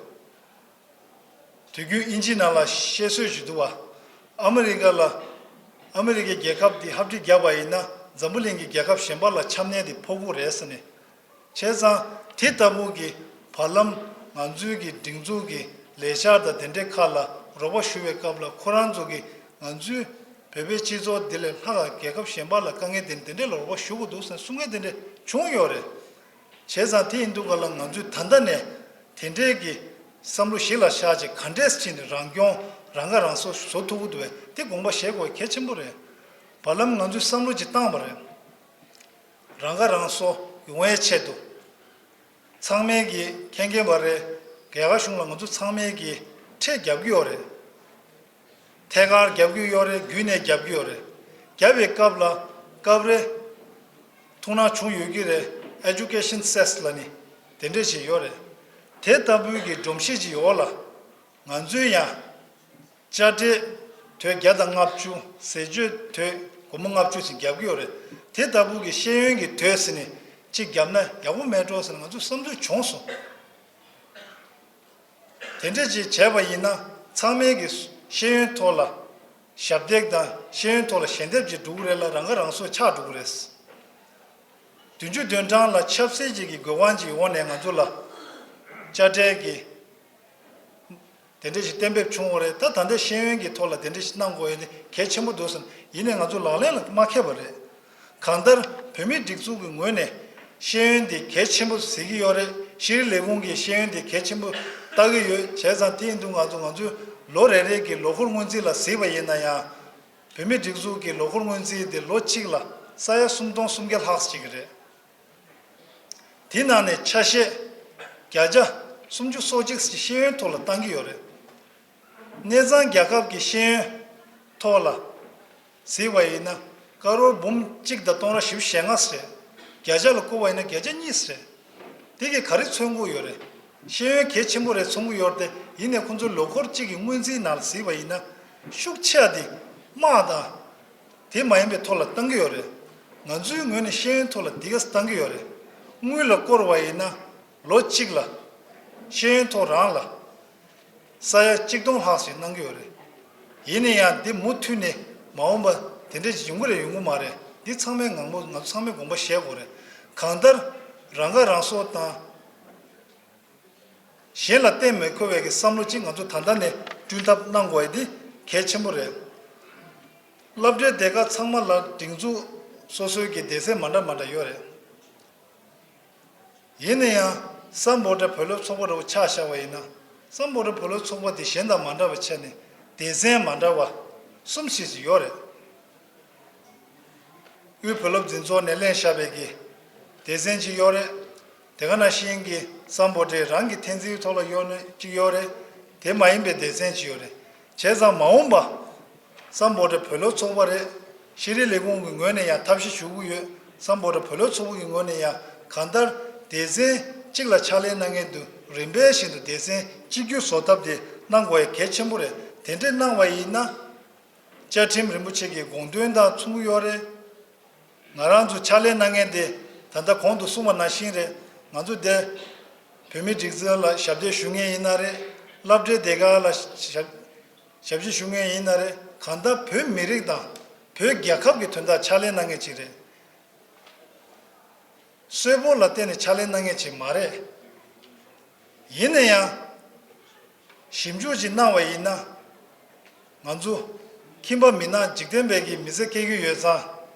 དུས་རྒྱུན་དབྱིན་ཇི་ནང་ལ་བཤད་སྲོལ་ཞིག་འདུག་བ། ཨ་མི་རི་ཀ་ལ། ཨ་མི་རི་ཀའི་རྒྱལ་ཁབ་འདི་ཧབ་སྦྲིད་བརྒྱབ་པ་ཡིན་ན། འཛམ་བུ་གླིང་གི་རྒྱལ་ཁབ་གཞན་པ་ལ་ཆམ་ནད་འདི་ཕོག་གི་རེད་ཟེར་ནས། བྱས་ཙང་དེ་ལྟ་བུ་གི་བར་ལམ། ང་ཚོའི་གི་སྒྲིག་འཛུགས་ཀྱི་ལས་འཆར་དང་དེ་འདྲའི་ཁག་ལ་རོགས་པ་ཞུ་བའི་སྐབས་ལ། ཁོ་རང་ཚོ་གིས་ང་ཚོའི་བོད་པའི་སྤྱི་ཚོགས་འདི་ལས་ལྷག་ག་རྒྱལ་ཁབ་གཞན་པ་ལ་དཀའ་ངལ་དེ་དེ་འདྲའི་ལ་རོགས་པ་ཞུ་དགོས་འདུག་ཟེར་གསུང་མཁན་དེ་འདྲ་བྱུང་ཡོད་རེད། བྱས་ཙང་དེ་ཡིན་དུས་ག་ལ་ང་ཚོས་ད་ལྟ་ནས་དེ་འདྲའི་གི་བསམ་བློ་གཞི་ལ་བཞག་བྱས། ག་འདྲས་བྱས་ནས་རང་སྐྱོང་། རང་ཁ་རང་གསོ་བཟོ་ཐུབ་ཀྱི་འདུག་བས། དེ་དགོངས་པ་བཞེས་དགོས་གལ་ཆེན་པོ་རེད། བར་ལམ་ང་ཚོས་བསམ་བློ་ཅིག་བཏང་བ་རེད། རང་ཁ་རང་གསོ་ཡོང་བའི་ཆེད་དུ། ཚང་མས་ཀྱི་མཁྱེན་མཁྱེན་པ་རེད། རྒྱ་གར་གཞུང་ལ་ང་ཚོ་ཚང་མས་ཀྱི་ཁྲལ་རྒྱབ་ཀྱི་ཡོད་རེད། ཐད་ཀར་རྒྱབ་ཀྱི་ཡོད་རེད། བརྒྱུད་ནས་རྒྱབ་ཀྱི་ཡོད་རེད། རྒྱབ་པའི་སྐབས་ལ་སྐབས་རེ་ཐུགས་སྣང་བྱུང་ཡོད་ཀྱི་རེད། Education Cess ལ་ནི་དེ་འདྲས་ཞིག་ཡོད་རེད། དེ་ལྟ་བུའི་གི་སྒྲོམ་གཞི་ཅིག་འོག་ལ་ང་ཚོའི་ཡང་དཔྱ་ཁྲལ་དོལ་བརྒྱ་དང་ལྔ་བཅུ་ཟས་སྤྱོད་དོལ་སྒོར་མོ་ལྔ་བཅུ་ཞིག་རྒྱབ་ཀྱི་ཡོད་རེད། དེ་ལྟ་བུ་གི་ཤེས་ཡོན་གྱི་དོལ་ཟེར་ནས་ཅིག་བརྒྱབ་ན་ཡག་པོ་མེད་འགྲོ་ཟེར་ནས་ང་ཚོ་བསམ་ཚུལ་བྱུང་སོང་། དེ་འདྲ་ཅིག་བྱས་པ་ཡིན་ན་ཚང་མའི་གི་ཤེས་ཡོན་ཐོག་ལ་ཞབས་འདེགས་དང་ཤེས་ཡོན་ཐོག་ལ་ཞལ་འདེབས་ཅིག་འགྲོ་གི་རེད་ལ་རང་ཁ་རང་གསོ་ཆགས་འགྲོ་གི་རེད། བདུན་ཅུ་དོན་གྲངས་ལ་ཆབ་སྲིད་ཅིག་གི་དགོས་དབང་ཅིག་འོག་ནས་ང་ཚོ་ལ་དཔྱ་ཁྲལ་གྱི་དེ་འདྲ་ཞིག་གཏན་འབེབས་བྱུང་བ་རེད། ད་ད་ལྟ་ཤེས་ཡོན་གྱི་ཐོག་ལ་དེ་འདྲ་ཞིག་གནང་དགོས་ཡ་དེ་གལ་ཆེན་པོ་འདུག་བསམ། ཡིན་ནའི་ང་ཚོ་ལག་ལེན་ལ་མ་འཁེལ་བ་རེད། གང་ལྟར་བོད་མིའི་སྒྲིག་འཛུགས་ཀྱི་ངོས་ནས་ཤེས་ཡོན་འདི་གལ་ཆེན་པོ་གཟིགས་ཀྱི་ཡོད་རེད། ཤེས་རིག་ལས་ཁུངས་ཀྱིས་ཤེས་ཡོན་འདི་གལ་ཆེན་པོ་ལྟ་གི་ཡོད། བྱས་ཙང་དེ་ཡིན་དུས་ང་ཚོ་ང་ཚོའི་ལོ་རེ་རེ་གི་ལོ་འཁོར་སྔོན་རྩིས་ལ་གཟིགས་པ་ཡིན་ན་ཡང་། བོད་མིའི་སྒྲིག་འཛུགས་ཀྱི་ལོ་འཁོར་སྔོན་རྩིས་དེ་ལོ་གཅིག་ལ་ས་ཡ་སུམ་སྟོང་སུམ་བརྒྱ་ལྷག་ཅིག་རེད། དེ་ནང་ནས་ཆ་ཤས་བརྒྱ་ཆ་སུམ་ཅུ་སོ་གཅིག་ཅིག་ཤེས་ཡོན་ཐོག་ལ་བཏང་གི་ཡོད་རེད། གནས་ཚང་རྒྱལ་ཁབ་ཀྱི་ཤེས་ཡོན་ཐོག་ལ་གཟིགས་པ་ཡིན་ན་ཀ་རོར་འབུམ་གཅིག་དང་སྟོང་ཕྲག་བཞི་བཅུ་ཞེ་ལྔ་ཙམ་རེད། བརྒྱ་ཆ་ལ་བསྐོར་བ་ཡིན་ན་བརྒྱ་ཆ་གཉིས་ཙམ་རེད། དེ་གིས་ག་རེ་མཚོན་གྱི་ཡོད་རེད། ཤེས་ཡོན་གལ་ཆེན་པོ་རེད་མཚོན་གྱི་ཡོད་རེད་དེ། ཡིན་ནའི་ཁོང་ཚོའི་ལོ་འཁོར་གཅིག་གི་སྔོན་རྩིས་ནང་ལ་གཟིགས་པ་ཡིན་ན་ཤུགས་ཆེ་བ་དེ་དམག་དང་། དེ་མ་ཡིན་པའི་ཐོག་ལ་བཏང་གི་ཡོད་རེད། ང་ཚོའི་ངོས་ནས་ཤེས་ཡོན་ཐོག་ལ་འདི་ག་ཙམ་བཏང་གི་ཡོད་རེད། དངུལ་ལ་བསྐོར་བ་ཡིན་ན་ལོ་གཅིག་ལ་ཤེས་ཡོན་ཐོག་རང་ལ་ས་ཡ་གཅིག་སྟོང་ལྷག་ཞིག་གནང་གི་ཡོད་རེད། ཡིན་ན་ཡང་འདི་མུ་མཐུད་ནས་མ་འོངས་པ་དེ་འདྲ་ཞིག་ཡོང་གི་རེད་ཡོང་གི་མ་རེད། འདི་ཚང་མས་ངང་པོ་ང་ཚོ་ཚང་མས་དགོངས་པ་བཞེས་དགོས་རེད། གང་ལྟར་རང་ཁ་རང་གསོ་དང་། གཞན་ལ་བརྟེན་མི་དགོས་པའི་གི་བསམ་བློ་གཅིག་ང་ཚོ་ད་ལྟ་ནས་བསྐྲུན་ཐབས་གནང་དགོས་ཡ་འདི་གལ་ཆེན་པོ་རེད། སློབ་གྲྭའི་སྡེ་ཁག་ཚང་མ་ལ་སྒྲིག་འཛུགས་སོ་སོའི་གི་སྡེ་ཚན་མ་འདྲ་མ་འདྲ་ཡོད་རེད། ཡིན་ན་ཡང་སམ་བྷོ་ཊ་བོད་སློབ་ཚོགས་པ་འདྲ་བོ་ཆ་བཞག་པ་ཡིན་ན། སམ་བྷོ་ཊ་བོད་སློབ་ཚོགས་པ་དེ་གཞན་དང་མ་འདྲ་བའི་ཆ་ནས་སྡེ་ཚན་མ་འདྲ་བ་གསུམ་ཞིག་ཅིག་ཡོད་རེད། དབུས་བོད་སློབ་འཛིན་ཚོགས་ནས་ལེན་བཞག་པའི་གི་སྡེ་ཚན་ཅིག་ཡོད་རེད། དེ་ག་ནང་བཞིན་གྱི་སམ་བྷོ་ཊའི་རང་གི་འཐེན་འཛིན་ཐོག་ལ་ཡོད་ནི་ཅིག་ཡོད་རེད། དེ་མ་ཡིན་པའི་སྡེ་ཚན་ཅིག་ཡོད་རེད། བྱས་ཙང་མ་འོངས་པ་སམ་བྷོ་ཊ་བོད་སློབ་ཚོགས་པ་རེད། ཤེས་རིག་ལས་ཁུངས་ཀྱི་ངོས་ནས་ཡང་ཐབས་ཤེས་ཞུ་གི་ཡོད། སམ་བྷོ་ཊ་བོད་སློབ་ཚོགས་པ་གི་ངོས་ནས་ཡང་གང་ལྟར་སྡེ་ཚན་གཅིག་ལ་ཕྱག་ལས་གནང་མཁན་དུ་རིམ་པས་བཞིན་དུ་སྡེ་ཚན་གཅིག་གྱུར་བཟོ་ཐབས་དེ་གནང་དགོས་ཡ་གལ་ཆེན་པོ་རེད། དེ་འདྲས་གནང་བ་ཡིན་ན། བཅའ་ཁྲིམས་རིན་པོ་ཆེ་གི་དགོངས་དོན་དང་མཚུངས་ཡོད་རེད། ང་རང་ཚོ་ཕྱག་ལས་གནང་མཁན་དེ་ད་ལྟ་གོང་དུ་གསུངས་པ་ནང་བཞིན་རེད། ང་ཚོ་དེ་བོད་མིའི་སྒྲིག་འཛུགས་ལ་ཞབས་འདེགས་ཞུ་མཁན་ཡིན་ན་རེད། སློབ་གྲྭའི་སྡེ་ཁག་ལ་ཞབས་ཞབས་ཕྱི་ཞུ་མཁན་ཡིན་ན་རེད། གང་ལྟར་བོད་མི་རིགས་དང་བོད་རྒྱལ་ཁབ་ཀྱི་དོན་དག་ཕྱག་ལས་གནང་མཁན་ཅིག་རེད། གསོལ་ཕོགས་ལ་བརྟེན་ནས་ཕྱག་ལས་གནང་མཁན་ཅིག་མ་རེད། ཡིན་ན་ཡང་། ཞིབ་འཇུག་ཅིག་གནང་བ་ཡིན་ན། ང་ཚོ་ཁྱིམ་པ་མི་ནག་འཇིག་རྟེན་པའི་གི་མི་ཚེ་སྐྱེལ་གྱི་ཡོད་ཙང་།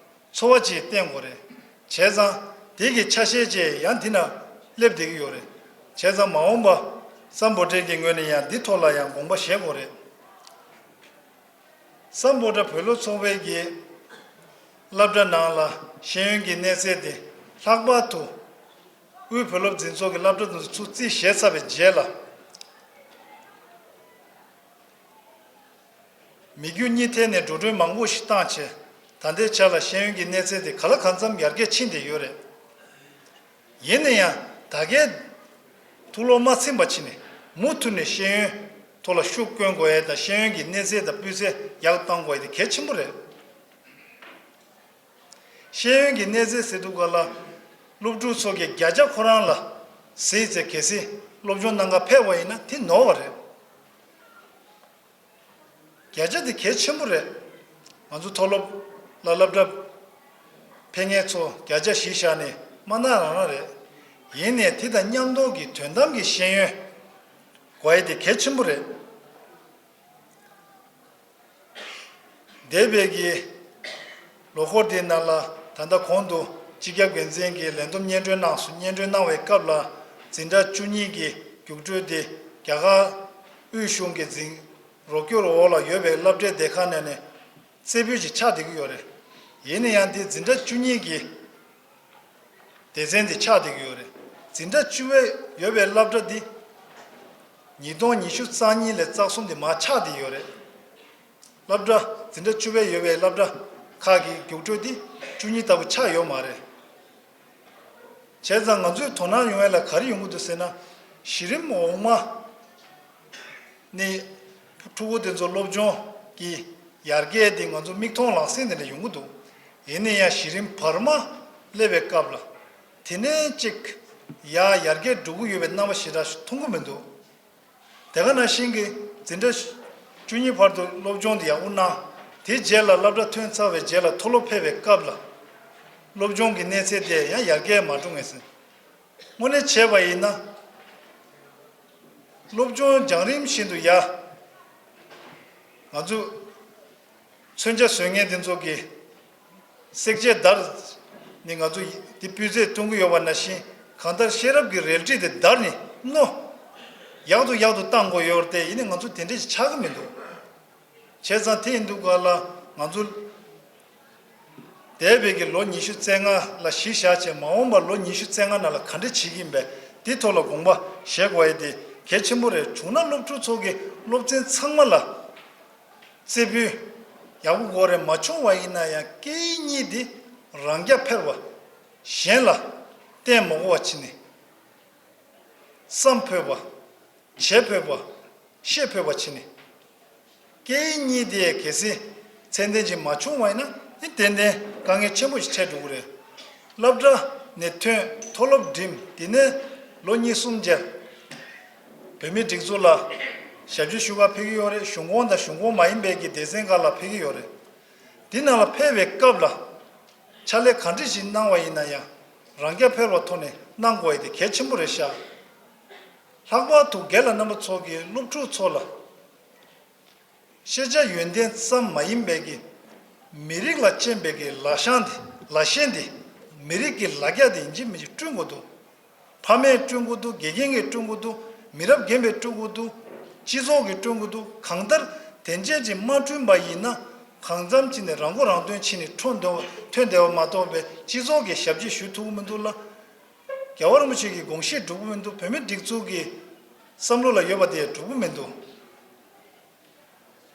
འཚོ་བ་ཅིག་བརྟེན་དགོས་རེད། བྱས་ཙང་དེ་གི་ཆ་ཤས་ཅིག་ཡང་འདི་ན་སླེབས་བསྡད་ཀྱི་ཡོད་རེད། བྱས་ཙང་མ་འོངས་པ་སམ་བྷོ་ཊའི་གི་ངོས་ནས་ཡང་འདི་ཐོག་ལ་ཡང་དགོངས་པ་བཞེས་དགོས་རེད། སམ་བྷོ་ཊ་བོད་སློབ་ཚོགས་པའི་གི་སློབ་གྲྭ་ནང་ལ་ཤེས་ཡོན་གྱི་གནས་ཚད་དེ་ལྷག་པར་དུ་དབུས་བོད་སློབ་འཛིན་ཚོགས་ཀྱི་སློབ་གྲྭ་དེ་ཚོ་ཚུར་རྩིས་བཞེས་ཚར་བའི་རྗེས་ལ། མི་རྒྱུ་གཉིས་ཐད་ནས་འགྲོ་གྲོན་མང་པོ་ཞིག་བཏང་བྱས། ད་ལྟའི་ཆ་ལ་ཤེས་ཡོན་གྱི་གནས་ཚད་དེ་ག་ལ་གང་འཚམ་ཡར་རྒྱས་ཕྱིན་བསྡད་ཡོད་རེད། ཡིན་ན་ཡང་ད་གའི་ཐུགས་བློ་མ་ཚིམ་པ་བྱས་ནས་མུ་མཐུད་ནས་ཤེས་ཡོན་ཐོག་ལ་ཤུགས་བསྐྱོན་དགོས་ཡས་དང་ཤེས་ཡོན་གྱི་གནས་ཚད་དང་སྤུས་ཚད་ཡག་གཏང་དགོས་ཡས་དེ་གལ་ཆེན་པོ་རེད། ཤེས་ཡོན་གྱི་གནས་ཚད་ཟེར་དུས་ག་ལ་སློབ་ཕྲུག་ཚོ་གིས་བརྒྱ་ཆ་ཁོ་རང་ལ་གཟིགས་ཚེ་གལ་སྲིད་སློབ་སྦྱོང་གནང་ག་ཕེབས་པ་ཡིན་ན་དེ་ནོར་བ་རེད། བརྒྱ་ཆ་དེ་གལ་ཆེན་པོ་རེད། ང་ཚོ་མཐོ་སློབ་ལ་སློབ་གྲྭ་ཕེབས་མཁན་ཚོ་བརྒྱ་ཆ་བཞི་བཞག་ནས་དམའ་ན་རང་རང་རེད། ཡིན་ནའི་དེ་དང་མཉམ་དུ་གི་དོན་དམ་གྱི་ཤེས་ཡོན་དགོས་ཡས་དེ་གལ་ཆེན་པོ་རེད། འདས་པའི་གི་ལོ་འཁོར་དེའི་ནང་ལ་ད་ལྟ་གོང་དུ་སྤྱི་ཁྱབ་འགན་འཛིན་གྱིས་ལས་བསྡོམས་སྙན་སྒྲོན་གནང་སོང་། སྙན་སྒྲོན་གནང་བའི་སྐབས་ལ་འཛིན་གྲྭ་བཅུ་གཉིས་ཀྱི་རྒྱུགས་སྤྲོད་དེ་རྒྱ་གར་དབུས་གཞུང་གི་འཛིན་རོགས་སྐྱོར་འོག་ལ་ཡོད་པའི་སློབ་གྲྭའི་སྡེ་ཁག་ནས་ནས་རྩེ་ཕུད་ཅིག་ཆགས་བསྡད་ཀྱི་ཡོད་རེད། ཡིན་ན་ཡང་འདི་འཛིན་གྲྭ་བཅུ་གཉིས་ཀྱི་སྡེ་ཚན་འདི་ཆགས་བསྡད་ཀྱི་ཡོད་རེད། འཛིན་གྲྭ་བཅུ་པའི་ཡོད་པའི་སློབ་གྲྭ་འདི་ཉིས་སྟོང་ཉི་ཤུ་རྩ་གཉིས་ལས་རྩ་གསུམ་འདི་མར་ཆག་བསྡད་ཡོད་རེད། སློབ་གྲྭ་འཛིན་གྲྭ་བཅུ་པའི་ཡོད་པའི་སློབ་གྲྭ་ཁག་གི་རྒྱུགས་སྤྲོད་འདི་བཅུ་གཉིས་ལྟ་བུ་ཆགས་ཡོད་མ་རེད། བྱས་ཙང་ང་ཚོའི་དོ་སྣང་ཡོང་ཡ་ལ་ག་རེ་ཡོང་གི་འདུག་ཟེར་ན། གཞི་རིམ་འོག་མ་ནས་ཕྲུ་གུ་དེ་ཚོ་སློབ་སྦྱོང་གི་ཡར་རྒྱས་དེ་ང་ཚོ་མིག་མཐོང་ལག་ཟིན་དེ་འདྲ་ཡོང་གི་འདུག་ཡིན་ན་ཡང་གཞི་རིམ་བར་མ་སླེབས་པའི་སྐབས་ལ་དེ་ནས་ཅིག་ཡར་ཡར་རྒྱས་འགྲོ་གི་ཡོད་པའི་རྣམ་པ་ཞེ་དྲག་མཐོང་གི་མི་འདུག་དེ་ག་ནང་བཞིན་གྱི་འཛིན་གྲྭ་བཅུ་གཉིས་བར་དུ་སློབ་སྦྱོང་དེ་ཡག་པོ་གནང་། དེའི་རྗེས་ལ་སློབ་གྲྭ་ཐོན་ཚར་བའི་རྗེས་ལ་མཐོ་སློབ་ཕེབས་པའི་སྐབས་ལ་སློབ་སྦྱོང་གི་གནས་ཚད་དེ་ཡང་ཡར་རྒྱས་མ་འགྲོ་ངེས་ཟིན། དངོས་གནས་བྱས་པ་ཡིན་ན་སློབ་སྦྱོང་རྒྱང་རིང་བཞིན་དུ་ཡར་ང་ཚོ་མཚོན་ཆ་བཟོ་མཁན་དེ་ཚོ་གིས་བསྲེག་བཅད་བརྡར་ནས་ང་ཚོ་འདི་སྤུས་ཚད་གཏོང་གི་ཡོད་པ་ནང་བཞིན། གང་ལྟར་ཤེས་རབ་ཀྱི་རལ་གྲི་དེ་བརྡར་ནས་རྣོ་ཡག་ཏུ་ཡག་ཏུ་བཏང་དགོས་ཡོད་རེད་དེ། ཡིན་ནའི་ང་ཚོ་དེ་འདྲ་ཞིག་ཆགས་ཀྱི་མི་འདུག་བྱས་ཙང་དེ་ཡིན་དུས་ག་ལ་ང་ཚོ་འདས་པའི་གི་ལོ་ཉི་ཤུ་རྩ་ལྔ་ལ་གཞི་བཞག་བྱས། མ་འོངས་པ་ལོ་ཉི་ཤུ་རྩ་ལྔ་ནང་ལ་ག་འདྲ་བྱེད་ཀྱི་ཡིན་པས་དེའི་ཐོག་ལ་དགོངས་པ་བཞེས་དགོས་ཡ་དེ་གལ་ཆེན་པོ་རེད། བྱུང་ན་སློབ་ཕྲུག་ཚོ་གི་སློབ་ཚན་ཚང་མ་ལ་རྩེ་ཕུད་ཡག་པོ་དགོས་རེད། མ་བྱུང་བ་ཡིན་ན་ཡང་སྐད་ཡིག་གཉིས་འདི་རང་རྐྱ་འཕེར་བ། གཞན་ལ་བརྟེན་མ་དགོས་པ་བྱས་ནས་བསམ་ཕོད་པ། བྱེད་ཕོད་པ། ཤེས་ཕོད་པ་བྱས་ནས། སྐད་ཡིག་གཉིས་དེ་གལ་སྲིད་ཚད་ལྡན་ཅིག་མ་བྱུང་བ་ཡིན་ན་ནི་ཏན་ཏན་དཀའ་ངལ་ཆེན་པོ་ཞིག་འཕྲད་འགྲོ་གི་རེད། སློབ་གྲྭ་ནས་ཐོན། མཐོ་སློབ་འགྲིམས། དེ་ནས་ལོ་གཉིས་གསུམ་རྗེས་བོད་མིའི་སྒྲིག་འཛུགས་ལ་ཞབས་ཕྱི་ཞུ་ག་ཕེབས་ཀྱི་ཡོད་རེད། གཞུང་ཁོངས་དང་གཞུང་ཁོངས་མ་ཡིན་པའི་གི་སྡེ་ཚན་ཁག་ལ་ཕེབས་ཀྱི་ཡོད་རེད། དེ་ནང་ལ་ཕེབས་པའི་སྐབས་ལ་ཕྱག་ལས་ག་འདྲ་ཞིག་གནང་བ་ཡིན་ན་ཡང་རང་རྐྱ་འཕེར་བའི་ཐོག་ནས་གནང་དགོས་ཡ་དེ་གལ་ཆེན་པོ་རེད་ཤག་ལྷག་པར་དུ་རྒན་ལགས་རྣམ་པ་ཚོ་གིས་སློབ་ཕྲུག་ཚོ་ལ་ཤེས་བྱ་ཡོན་ཏན་ཙམ་མ་ཡིན་པའི་གི་མི་རིགས་ལ་གཅེས་པའི་གི་ལག་ཤེས་དེ། ལག་ཤེས་དེ། མི་རིགས་ཀྱི་ལ་རྒྱ་དེ་ཡིན་གཅིག་མིན་གཅིག་བསྐྲུན་དགོས་འདུག་ཕ་མས་བསྐྲུན་དགོས་འདུག་དགེ་རྒན་གྱིས་བསྐྲུན་དགོས་འདུག་མི་རབས་རྒན་པས་བསྐྲུན་དགོས་འདུག་སྤྱི་ཚོགས་ཀྱིས་བསྐྲུན་དགོས་འདུག་གང་ལྟར་དེ་འདྲས་ཅིག་མ་བསྐྲུན་པ་ཡིན་ན་གང་འཚམ་ཅིག་ནས་རང་མགོ་རང་ཐོན་བྱས་ནས་ཐོན་བསྡད་པ་མ་གཏོགས་པའི་སྤྱི་ཚོགས་ཀྱི་ཞབས་ཕྱི་ཞུ་ཐུབ་ཀྱི་མི་འདུག་ལ། རྒྱལ་བ་རིན་པོ་ཆེ་གི་དགོངས་གཞི་འགྲུབ་ཀྱི་མི་འདུག་བོད་མིའི་སྒྲིག་འཛུགས་ཀྱི་བསམ་བློ་ལ་ཡོད་པ་དེ་འགྲུབ་ཀྱི་མི་འདུག་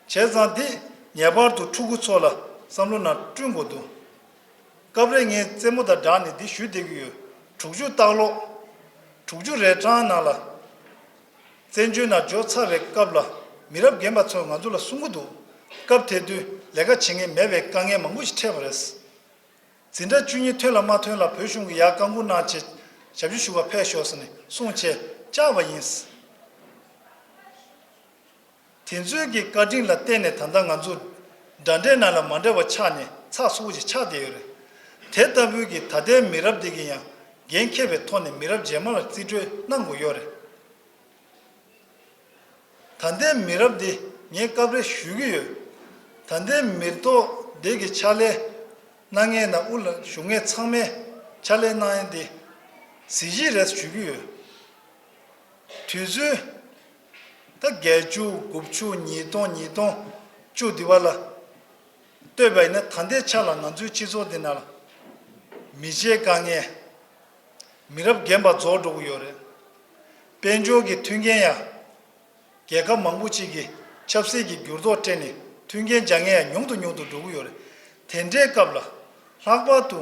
བྱས་ཙང་འདི་ངེས་པར་དུ་ཕྲུ་གུ་ཚོ་ལ་བསམ་བློ་ནང་བསྐྲུན་དགོས་འདུག་སྐབས་རེ་ངས་རྩེད་མོ་དང་སྦྲགས་ནས་འདི་ཞུ་བསྡད་ཀྱི་ཡོད། དྲུག་ཅུ་ལྟག་ལོག་དྲུག་ཅུ་རེ་གྲངས་ནང་ལ་བཙན་བྱོལ་ནང་འབྱོར་ཚར་བའི་སྐབས་ལ་མི་རབས་རྒན་པ་ཚོས་ང་ཚོ་ལ་གསུང་གི་འདུག་སྐབས་དེ་དུས་ལས་ཀ་བྱེད་མཁན་མེད་པའི་དཀའ་ངལ་མང་པོ་ཞིག་འཕྲད་པ་རེད། འཛིན་གྲྭ་བཅུ་གཉིས་ཐོན་ལ་མ་ཐོན་ལ་བོད་གཞུང་གིས་ཡར་བཀའ་འགུག་གནང་བྱས་ཞབས་ཕྱི་ཞུ་བར་ཕེབས་ཤོག་ཟེར་ནས་གསུངས་བྱས་བཅར་བ་ཡིན། དེ་ཚོའི་གི་བཀའ་དྲིན་ལ་བརྟེན་ནས་ད་ལྟ་ང་ཚོ་འདྲ་འདྲའི་ནང་ལ་མ་འདྲ་བ་ཆགས་ནས་ཚགས་ཚུད་པོ་ཞིག་ཆགས་བསྡད་ཡོད་རེད། དེ་ལྟ་བུའི་གི་ད་ལྟའི་མི་རབས་འདི་གི་ཡང་འགན་འཁྱེར་བའི་ཐོག་ནས་མི་རབས་རྗེས་མ་ལ་རྩིས་སྤྲོད་གནང་དགོས་ཡོད་རེད། ད་ལྟའི་མི་རབས་འདི་ངས་སྐབས་རེ་ཞུ་གི་ཡོད། ད་ལྟའི་མི་ཐོག་འདི་གི་ཕྱག་ལས་གནང་མཁན་དང་དབུ་ལ་བཞུགས་མཁན་ཚང་མས་ཕྱག་ལས་གནང་ཡ་འདི་གཟི་བརྗིད་རེད་ཞུ་གི་ཡོད། དུས་ཚོད་ད་བརྒྱད་ཅུ་དགུ་བཅུ་ཉིས་སྟོང་ཉིས་སྟོང་བཅུ་འདི་བ་ལ་ལྟོས་པ་ཡིན་ན་ད་ལྟའི་ཆ་ལ་ང་ཚོའི་སྤྱི་ཚོགས་འདི་ནང་ལ་མི་ཚེའི་དཀའ་ངལ། མི་རབས་རྒན་པ་རྫོགས་འགྲོ་གི་ཡོད་རེད། དཔལ་འབྱོར་གྱི་མཐུན་རྐྱེན་ཡང་རྒྱལ་ཁབ་མང་པོ་ཅིག་གིས་ཆབ་སྲིད་ཀྱི་འགྱུར་ལྡོག་སྤྲད་ནས་མཐུན་རྐྱེན་སྦྱར་མཁན་ཡང་ཉུང་དུ་ཉུང་དུ་འགྲོ་གི་ཡོད་རེད། དེ་འདྲའི་སྐབས་ལ་ལྷག་པར་དུ་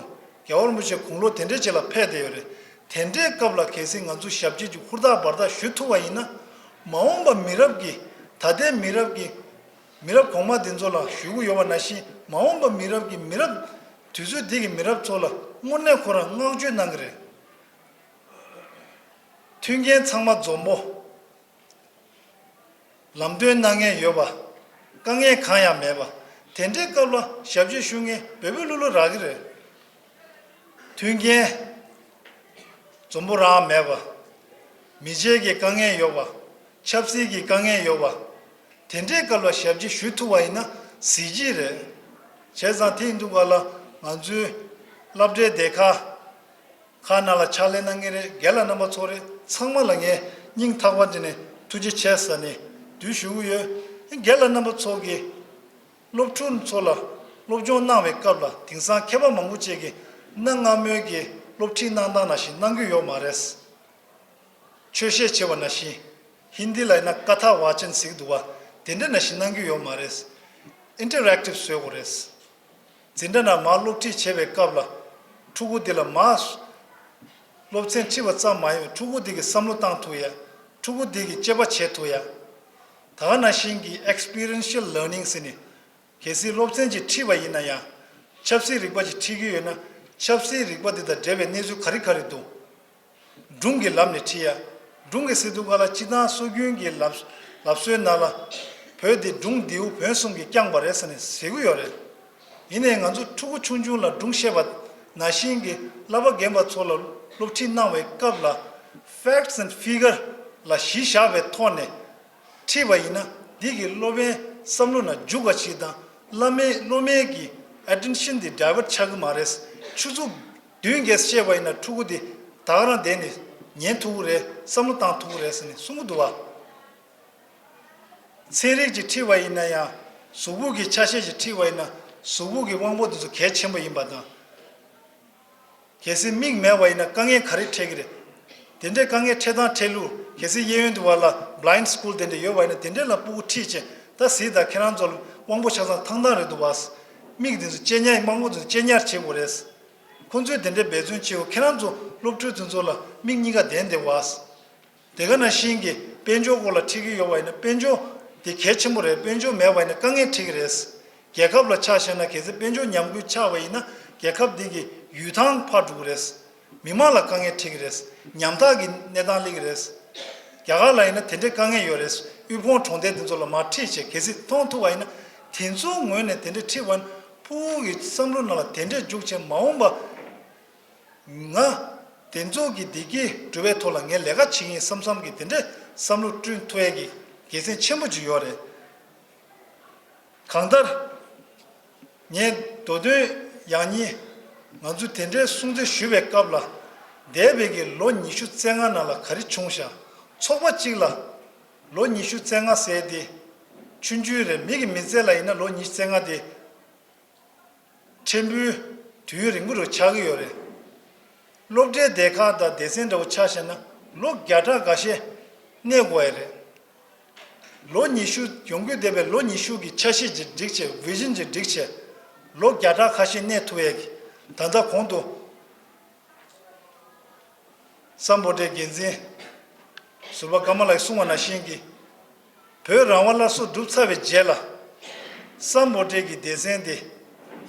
རྒྱལ་བ་རིན་པོ་ཆེ་དགུང་ལོ་དེ་འདྲའི་ཅིག་ལ་ཕེབས་བསྡད་ཡོད་རེད། དེ་འདྲའི་སྐབས་ལ་གལ་སྲིད་ང་ཚོས་ཞབས་ཕྱི་ཅིག་ཧུར་ཐག་འབད་ཐག་ཞུ་ཐུབ་པ་ཡིན་ན། མ་འོངས་པ་མི་རབས་ཀྱི། ད་ལྟའི་མི་རབས་ཀྱི་མི་རབས་གོང་མ་འདི་ཚོ་ལ་ཞུ་གི་ཡོད་པ་ནང་བཞིན། མ་འོངས་པ་མི་རབས་ཀྱི་མི་རབས་དུས་ཚོད་འདི་གི་མི་རབས་ཚོ་ལ་དངོས་གནས་ཁོ་རང་བསྔགས་བརྗོད་གནང་གི་རེད། མཐུན་རྐྱེན་ཚང་མ་འཛོམས་པོ། ལམ་སྟོན་གནང་མཁན་ཡོད་པ། དཀའ་ངལ་གང་ཡང་མེད་པ། དེ་འདྲའི་སྐབས་ལ་ཞབས་ཕྱི་ཞུ་མཁན་བོད་པའི་ལུགས་ལུགས་རག་གི་རེད། མཐུན་རྐྱེན་འཛོམས་པོ་རང་མེད་པ། མི་ཚེ་གི་དཀའ་ངལ་ཡོད་པ། ཆབ་སྲིད་ཀྱི་དཀའ་ངལ་ཡོད་པ། དེ་འདྲའི་སྐབས་ལ་ཞབས་ཕྱི་ཞུ་ཐུབ་པ་ཡིན་ན་གཟི་བརྗིད་རེད། བྱས་ཙང་དེ་ཡིན་དུས་ག་ལ་ང་ཚོའི་སློབ་གྲྭའི་སྡེ་ཁག་ཁག་ནང་ལ་ཕྱག་ལས་གནང་མཁན་རེད། རྒན་ལགས་རྣམ་པ་ཚོ་རེད། ཚང་མ་ལ་ངས་སྙིང་ཐག་པ་ནས་ཐུགས་རྗེ་ཆེ་ཟེར་ནས་འདུད་ཞུ་གི་ཡོད། རྒན་ལགས་རྣམ་པ་ཚོ་གིས་སློབ་ཕྲུག་ཚོ་ལ་སློབ་སྦྱོང་གནང་བའི་སྐབས་ལ་དེང་སང་མཁས་པ་མང་པོ་ཅིག་གིས་གནའ་སྔ་མོའི་གི་སློབ་ཁྲིད་གནང་སྟངས་ནང་བཞིན་གནང་གི་ཡོད་མ་རེད། ཆོས་བཤད་བྱེད་པ་ནང་བཞིན། ཧིན་དི་ལ་ཡིན་ན་ཀ་ཐ་ཝ་ཅན་ཟེར་གྱི་འདུག་བ། དེ་འདྲ་ནང་བཞིན་གནང་གི་ཡོད་མ་རེད། ཨིན་ཊར་ཨེག་ཊིབ་བཟོ་དགོས་རེད། འཛིན་གྲྭ་ནང་མར་སློབ་ཁྲིད་བྱེད་པའི་སྐབས་ལ་ཕྲུ་གུ་འདི་ལ་མར་ སློབ་ཚན་ཁྲིད་པ་ཙམ་མ་ཡིན་པར་ཕྲུ་གུ་དེ་གི་བསམ་བློ་བཏང་ཐུབ་ཡ། ཕྲུ་གུ་དེ་གི་དཔྱད་པ་བྱེད་ཐུབ་ཡ། ད་ག་ནང་བཞིན་གྱི་experiential learning ཟེར་ནས། གལ་སྲིད་སློབ་ཚན་ཅིག་ཁྲིད་པ་ཡིན་ན་ཡང་། ཆབ་སྲིད་རིག་པ་ཅིག་ཁྲིད་ཀྱི་ཡོད་ན། ཆབ་སྲིད་རིག་པ་དེ་དང་འབྲེལ་བའི་གནས་ཚུལ་ག་རེ་ག་རེ་འདུག་སྒྲུང་གི་ལམ་ནས་ཁྲིད་ཡ། སྒྲུང་གི་ཟེར་དུས་སྒང་ལ་སྤྱིར་བཏང་སྲོལ་རྒྱུན་གྱི་ལབ་ལབ་སྲོལ་ནང་ལ། བོད་འདི་སྒྲུང་ལྡེའུ་བོན་གསུམ་གྱིས་བསྐྱངས་པ་རེད་ཟེར་ནས་ཟེར་གྱི་ཡོད་རེད། ཡིན་ནའི་ང་ཚོ་ཕྲུ་གུ་ཆུང་ཆུང་ལ་སྒྲུང་བཤད་པ་ནང་བཞིན་གྱི་བསླབ་པ་རྒན་པ་ཚོ་ལ་སློབ་ཁྲིད་གནང་བའི་སྐབས་ལ། facts and figure ལ་གཞི་བཞག་པའི་ཐོག་ནས་ཁྲིད་པ་ཡིན་ན། འདི་གིས་སློབ་མའི་བསམ་བློ་ནང་འཇུག་པ་ཞིག་དང་། བླ་མའི་སློབ་མའི་གི་attention དེ་divert ཆགས་ཀྱི་མ་རེད། ཆུ་ཚོད་བདུན་བརྒྱད་བཤད་པ་ཡིན་ན་ཕྲུ་གུ་དེ་ད་ག་རང་བསྡད་ནས་ཉན་ཐུབ་ཀྱི་རེད། བསམ་བློ་བཏང་ཐུབ་ཀྱི་རེད་ཟེར་ནས་གསུང་གི་འདུག་བ། ཚན་རིག་ཅིག་ཁྲིད་པ་ཡིན་ན་ཡང་། གཟུགས་པོ་གི་ཆ་ཤས་ཅིག་ཁྲིད་པ་ཡིན་ན། གཟུགས་པོ་གི་དབང་པོ་དེ་ཚོ་གལ་ཆེན་པོ་ཡིན་པ་དང་། གལ་སྲིད་མིག་མེད་པ་ཡིན་ན་དཀའ་ངལ་ག་རེ་འཕྲད་ཀྱི་རེད། དེ་འདྲའི་དཀའ་ངལ་འཕྲད་སྟངས་འཕྲད་ལུགས། གལ་སྲིད་གཡས་གཡོན་དུ་བ་ལ་blind school དེ་འདྲ་ཡོད་པ་ཡིན་ན། དེ་འདྲ་ལ་ཕྲུ་གུ་ཁྲིད་བྱས། ད་གཟིགས་དང་། ཁྱེད་རང་ཚོ་ལ་དབང་པོ་ཆ་ཚང་ཐང་ཐང་རེད་འདུག་བ། མིག་དེ་ཚོ་གཅེས་ཉར། དབང་པོ་དེ་ཚོ་གཅེས་ཉར་བྱེད་དགོས་རེད། ཁོང་ཚོས་དེ་འདྲའི་འབད་བརྩོན་བྱེད་དགོས། ཁྱེད་རང་ཚོ་སློབ་ཕྲུག་དེ་ཚོ་ལ་མིག་གཉིས་ཀ་ལྡན་བསྡད་པ། དེ་ག་ནང་བཞིན་གྱི་དཔལ་འབྱོར་སྐོར་ལ་ཁྲིད་ཀྱི་ཡོད་པ་ཡིན་ན། དཔལ་འབྱོར་དེ་གལ་ཆེན་པོ་རེད། དཔལ་འབྱོར་མེད་པ་ཡིན་ན་དཀའ་ངལ་འཕྲད་ཀྱི་རེད། རྒྱལ་ཁབ་ལ་ཆ་བཞག་ན། གལ་སྲིད་དཔལ་འབྱོར་ཉམས་རྒུད་ཆགས་པ་ཡིན་ན། རྒྱལ་ཁབ་འདི་གི་ཡུལ་ཐང་ཕར་འགྲོ་གི་རེད། མི་མང་ལ་དཀའ་ངལ་འཕྲད་ཀྱི་རེད། ཉམ་ཐག་གི་གནས་སྟངས་སླེབས་ཀྱི་རེད། རྒྱ་གར་ལ་ཡིན་ན་དེ་འདྲའི་དཀའ་ངལ་ཡོད་རེད། དབུལ་ཕོངས་གྲོང་རྡལ་དེ་ཚོ་ལ་མར་ཁྲིད་བྱས། གལ་སྲིད་མཐོང་ཐུབ་པ་ཡིན་ན། དེ་ཚོའི་ངོས་ནས་དེ་འདྲ་ཁྲིད་པ་ན། ཕྲུ་གུ་གི་བསམ་བློ་ནང་ལ་དེ་འདྲ་འཇུག་བྱས། མ་འོངས་པ་ང་དེ་ཚོ་གི་བདེ་སྐྱིད་འགྲོ་བའི་ཐོག་ལ་ངས་ལས་ཀ་བྱེད་ཀྱི་ཡིན་བསམ་བསམ་གྱི་དེ་འདྲའི་བསམ་བློ་བསྐྲུན་ཐུབ་ཡས་ཀྱི་དགེ་མཚན་ཆེན་པོ་ཅིག་ཡོད་རེད། གང་ལྟར། ངས་མདོ་དོན་ཡང་སྙིང་། ང་ཚོ་དེ་འདྲའི་སྲུང་བརྩི་ཞུ་བའི་སྐབས་ལ། འདས་པའི་གི་ལོ་ཉི་ཤུ་རྩ་ལྔ་ནང་ལ་ག་རེ་བྱུང་ཤག་ཚོགས་པ་གཅིག་ལ་ལོ་ཉི་ཤུ་རྩ་ལྔ་ཟེར་དེ་ཆུང་ཆུང་རེད། མི་གི་མི་ཚེ་ལ་ཡིན་ན་ལོ་ཉི་ཤུ་རྩ་ལྔ་དེ་ཕྲན་བུའི་དུས་ཡུན་རིང་པོ་རུ་ཆགས་ཀྱི་ཡོད་རེད། སློབ་གྲྭའི་སྡེ་ཁག་དང་སྡེ་ཚན་འདྲ་བོ་ཆ་བཞག་ན་ལོ་བརྒྱ་ཕྲག་འགའ་ཤས་གནས་དགོས་ཡ་རེད། ལོ་ཉི་ཤུ། ཡོང་གི་བསྡད་པའི་ལོ་ཉི་ཤུ་གི་འཆར་གཞི་ཅིག་བསྒྲིགས་བྱས། ཝི་ཤན་ཅིག་བསྒྲིགས་བྱས། ལོ་བརྒྱ་ཕྲག་ཁ་ཤས་གནས་ཐུབ་ཡས་ཀྱི། ད་ལྟ་གོང་དུ་སམ་བྷོ་ཊའི་འགན་འཛིན་ཟུར་པ་ཀ་མ་ལགས་གསུངས་པ་ནང་བཞིན་གྱི། བོད་རང་དབང་སླར་གསོ་གྲུབ་ཚར་བའི་རྗེས་ལ། སམ་བྷོ་ཊའི་གི་སྡེ་ཚན་དེ་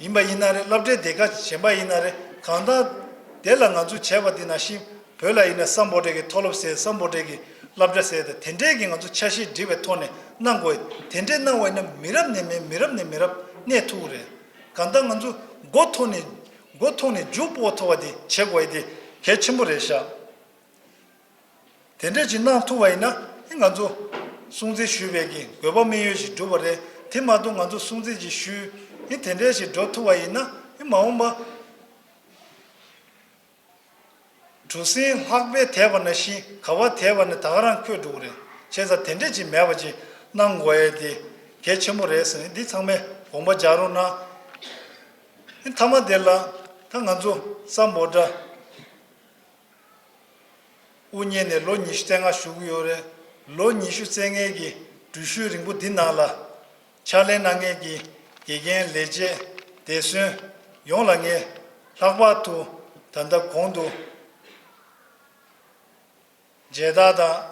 ཡིན་པ་ཡིན་ན་རེད། སློབ་གྲྭའི་སྡེ་ཁག་གཞན་པ་ཡིན་ན་རེད། གང་ལྟར་དེ་ལ་ང་ཚོས་བྱས་པ་དེ་ནང་བཞིན། བོད་ལ་ཡིན་ན་སམ་བྷོ་ཊའི་གི་མཐོ་སློབ་ཟེར། སམ་བྷོ་ཊའི་གི་སློབ་གྲྭ་ཟེར་དེ། དེ་འདྲའི་གི་ང་ཚོ་འཆར་གཞི་བསྒྲིགས་པའི་ཐོག་ནས་གནང་དགོས། དེ་འདྲའི་གནང་བ་ཡིན་ན་མི་རབས་ནས་མི་མི་རབས་ནས་མི་རབས་གནས་ཐུབ་ཀྱི་རེད། གང་ལྟར་ང་ཚོ་མགོ་ཐོག་ནས་མགོ་ཐོག་ནས་མཇུག་སྤོ་ཐུབ་པ་དེ་བྱེད་དགོས་ཡ་དེ་གལ་ཆེན་པོ་རེད་ཤག་དེ་འདྲ་ཅིག་གནང་ཐུབ་པ་ཡིན་ན། ཨེ་ང་ཚོ་སྲུང་བརྩི་ཞུ་བའི་གི་དགོས་པ་དམིགས་ཡུལ་ཞིག་འགྲུབ་པ་རེད། དེ་མ་གཏོགས་ང་ཚོ་སྲུང་བརྩི་ཅིག་ཞུས། ཨེ་དེ་འདྲ་ཞིག་འགྲོ་ཐུབ་པ་ཡིན་ན། ཨེ་མ་འོངས་པ་གྲུ་གཟིངས་ལྷགས་པས་དེད་པ་ནང་བཞིན། ག་པར་དེད་པ་ནས་ད་ག་རང་འཁོད་འགྲོ་གི་རེད། བྱས་ཙང་དེ་འདྲ་ཅིག་མེད་པ་ཅིག་གནང་དགོས་ཡ་དེ་གལ་ཆེན་པོ་རེད་ཟེར་ནས། འདི་ཚང་མས་དགོངས་པ་འཇགས་རོགས་གནང་། ཨེ་མཐའ་མ་དེ་ལ་ད་ང་ཚོ་སམ་བྷོ་ཊ་དབུ་བརྙེས་ནས་ལོ་ཉི་ཤུ་རྩ་ལྔ་བཞུགས་ཀྱི་ཡོད་རེད། ལོ་ཉི་ཤུ་རྩ་ལྔའི་གི་འགྲུལ་བཞུད་རིང་པོ་འདི་ནང་ལ་ཕྱག་ལས་གནང་མཁན་གྱི་དགེ་རྒན་ལས་བྱེད་འདས་གསོན་ཡོངས་ལ་ངས་ལྷག་པར་དུ་ད་ལྟ་གོང་དུ་མཇལ་དར་དང་།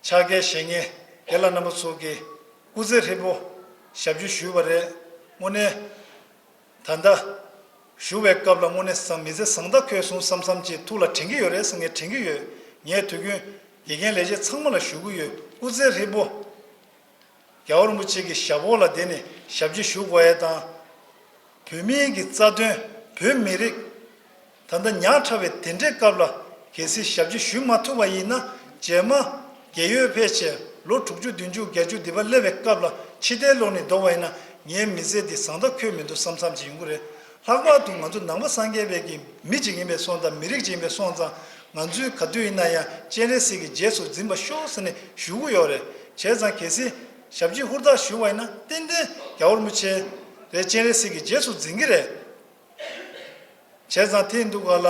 ཕྱག་འཁྱེར་བཞེས་མཁན་རྒན་ལགས་རྣམ་པ་ཚོ་གི་སྐུ་ཚེ་ཧྲིལ་པོ་ཞབས་ཕྱི་ཞུས་པ་རེད། དངོས་གནས་ད་ལྟ་བཞུགས་པའི་སྐབས་ལ་དངོས་གནས་བཟང་། མི་ཚེ་བཟང་དྲགས་འཁྱོལ་སོང་བསམ་བསམ་ཅིག་ཐུགས་ལ་དྲན་གྱི་ཡོད་རེད་ཟེར། ངས་དྲན་གྱི་ཡོད། ངས་དུས་རྒྱུན་དགེ་རྒན་ལས་བྱེད་ཚང་མ་ལ་ཞུ་གི་ཡོད། སྐུ་ཚེ་ཧྲིལ་པོ་རྒྱལ་བ་རིན་པོ་ཆེ་གི་ཞབས་འོག་ལ་བསྡད་ནས་ཞབས་ཕྱི་ཞུ་དགོས་ཡས་དང་། བོད་མིའི་གི་རྩ་དོན། བོད་མི་རིགས་ད་ལྟ་ཉག་ཕྲ་བའི་དེ་འདྲའི་སྐབས་ལ་གལ་སྲིད་ཞབས་ཕྱི་ཞུ་མ་ཐུབ་པ་ཡིན་ན། རྗེས་མ་རྒས་ཡོལ་ཕེབས་བྱས་ལོ་དྲུག་ཅུ་བདུན་ཅུ་བརྒྱད་ཅུ་འདི་པར་སླེབས་པའི་སྐབས་ལ་ཕྱི་བལྟས་ལོག་ནས་སྡོད་པ་ཡིན་ན། ངའི་མི་ཚེ་འདི་བཟང་དྲགས་འཁྱོལ་མི་འདུག་བསམ་བསམ་ཅིག་ཡོང་གི་རེད། ལྷག་པར་དུ་ང་ཚོ་ནང་པ་སངས་རྒྱས་པའི་གི་མི་ཅིག་ཡིན་པའི་སོང་ཙང་། མི་རིགས་ཅིག་ཡིན་པའི་སོང་ཙང་། ང་ཚོས་ག་དུས་ཡིན་ན་ཡང་སྤྱན་རས་གཟིགས་ཀྱི་རྗེས་སུ་འཛིན་པར་ཤོག་ཟེར་ནས་ཞུ་གི་ཡོད་རེད། བྱས་ཙང་གལ་སྲིད་ཞབས་ཕྱི་ཧུར་ཐག་ཞུ་བ་ཡིན་ན། ཏན་ཏན་རྒྱལ་བ་རིན་པོ་ཆེ་རེད། སྤྱན་རས་གཟིགས་ཀྱི་རྗེས་སུ་འཛིན་གྱི་རེད། བྱས་ཙང་དེ་ཡིན་དུས་སྒང་ལ་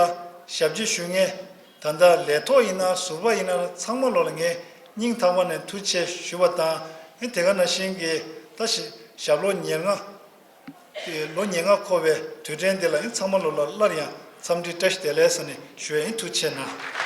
ཞབས་ཕྱི་ཞུ་མཁན་ད་ལྟ་ལས་ཐོག་ཡིན་ན་ཟུར་པ་ཡིན་ན་ཚང་མ་ལོ་ལ་ངས་སྙིང་ཐག་པ་ནས་ཐུགས་རྗེ་ཆེ་ཞུ་བ་དང་། ཨེ་དེ་ག་ནང་བཞིན་གྱི་ད་ཞི་ཞབས་ལོ་ཉེར་ལྔ། ལོ་ཉེར་ལྔ་འཁོར་བའི་དུས་དྲན་འདི་ལ་ཡང་ཚང་མ་ལོ་ལ་སླར་ཡང་ འཚམས་འདྲི་བཀྲ་ཤིས་བདེ་ལེགས་ཟེར་ནས་ཞུ་ཡ་ཡིན། ཐུགས་རྗེ་གནང་།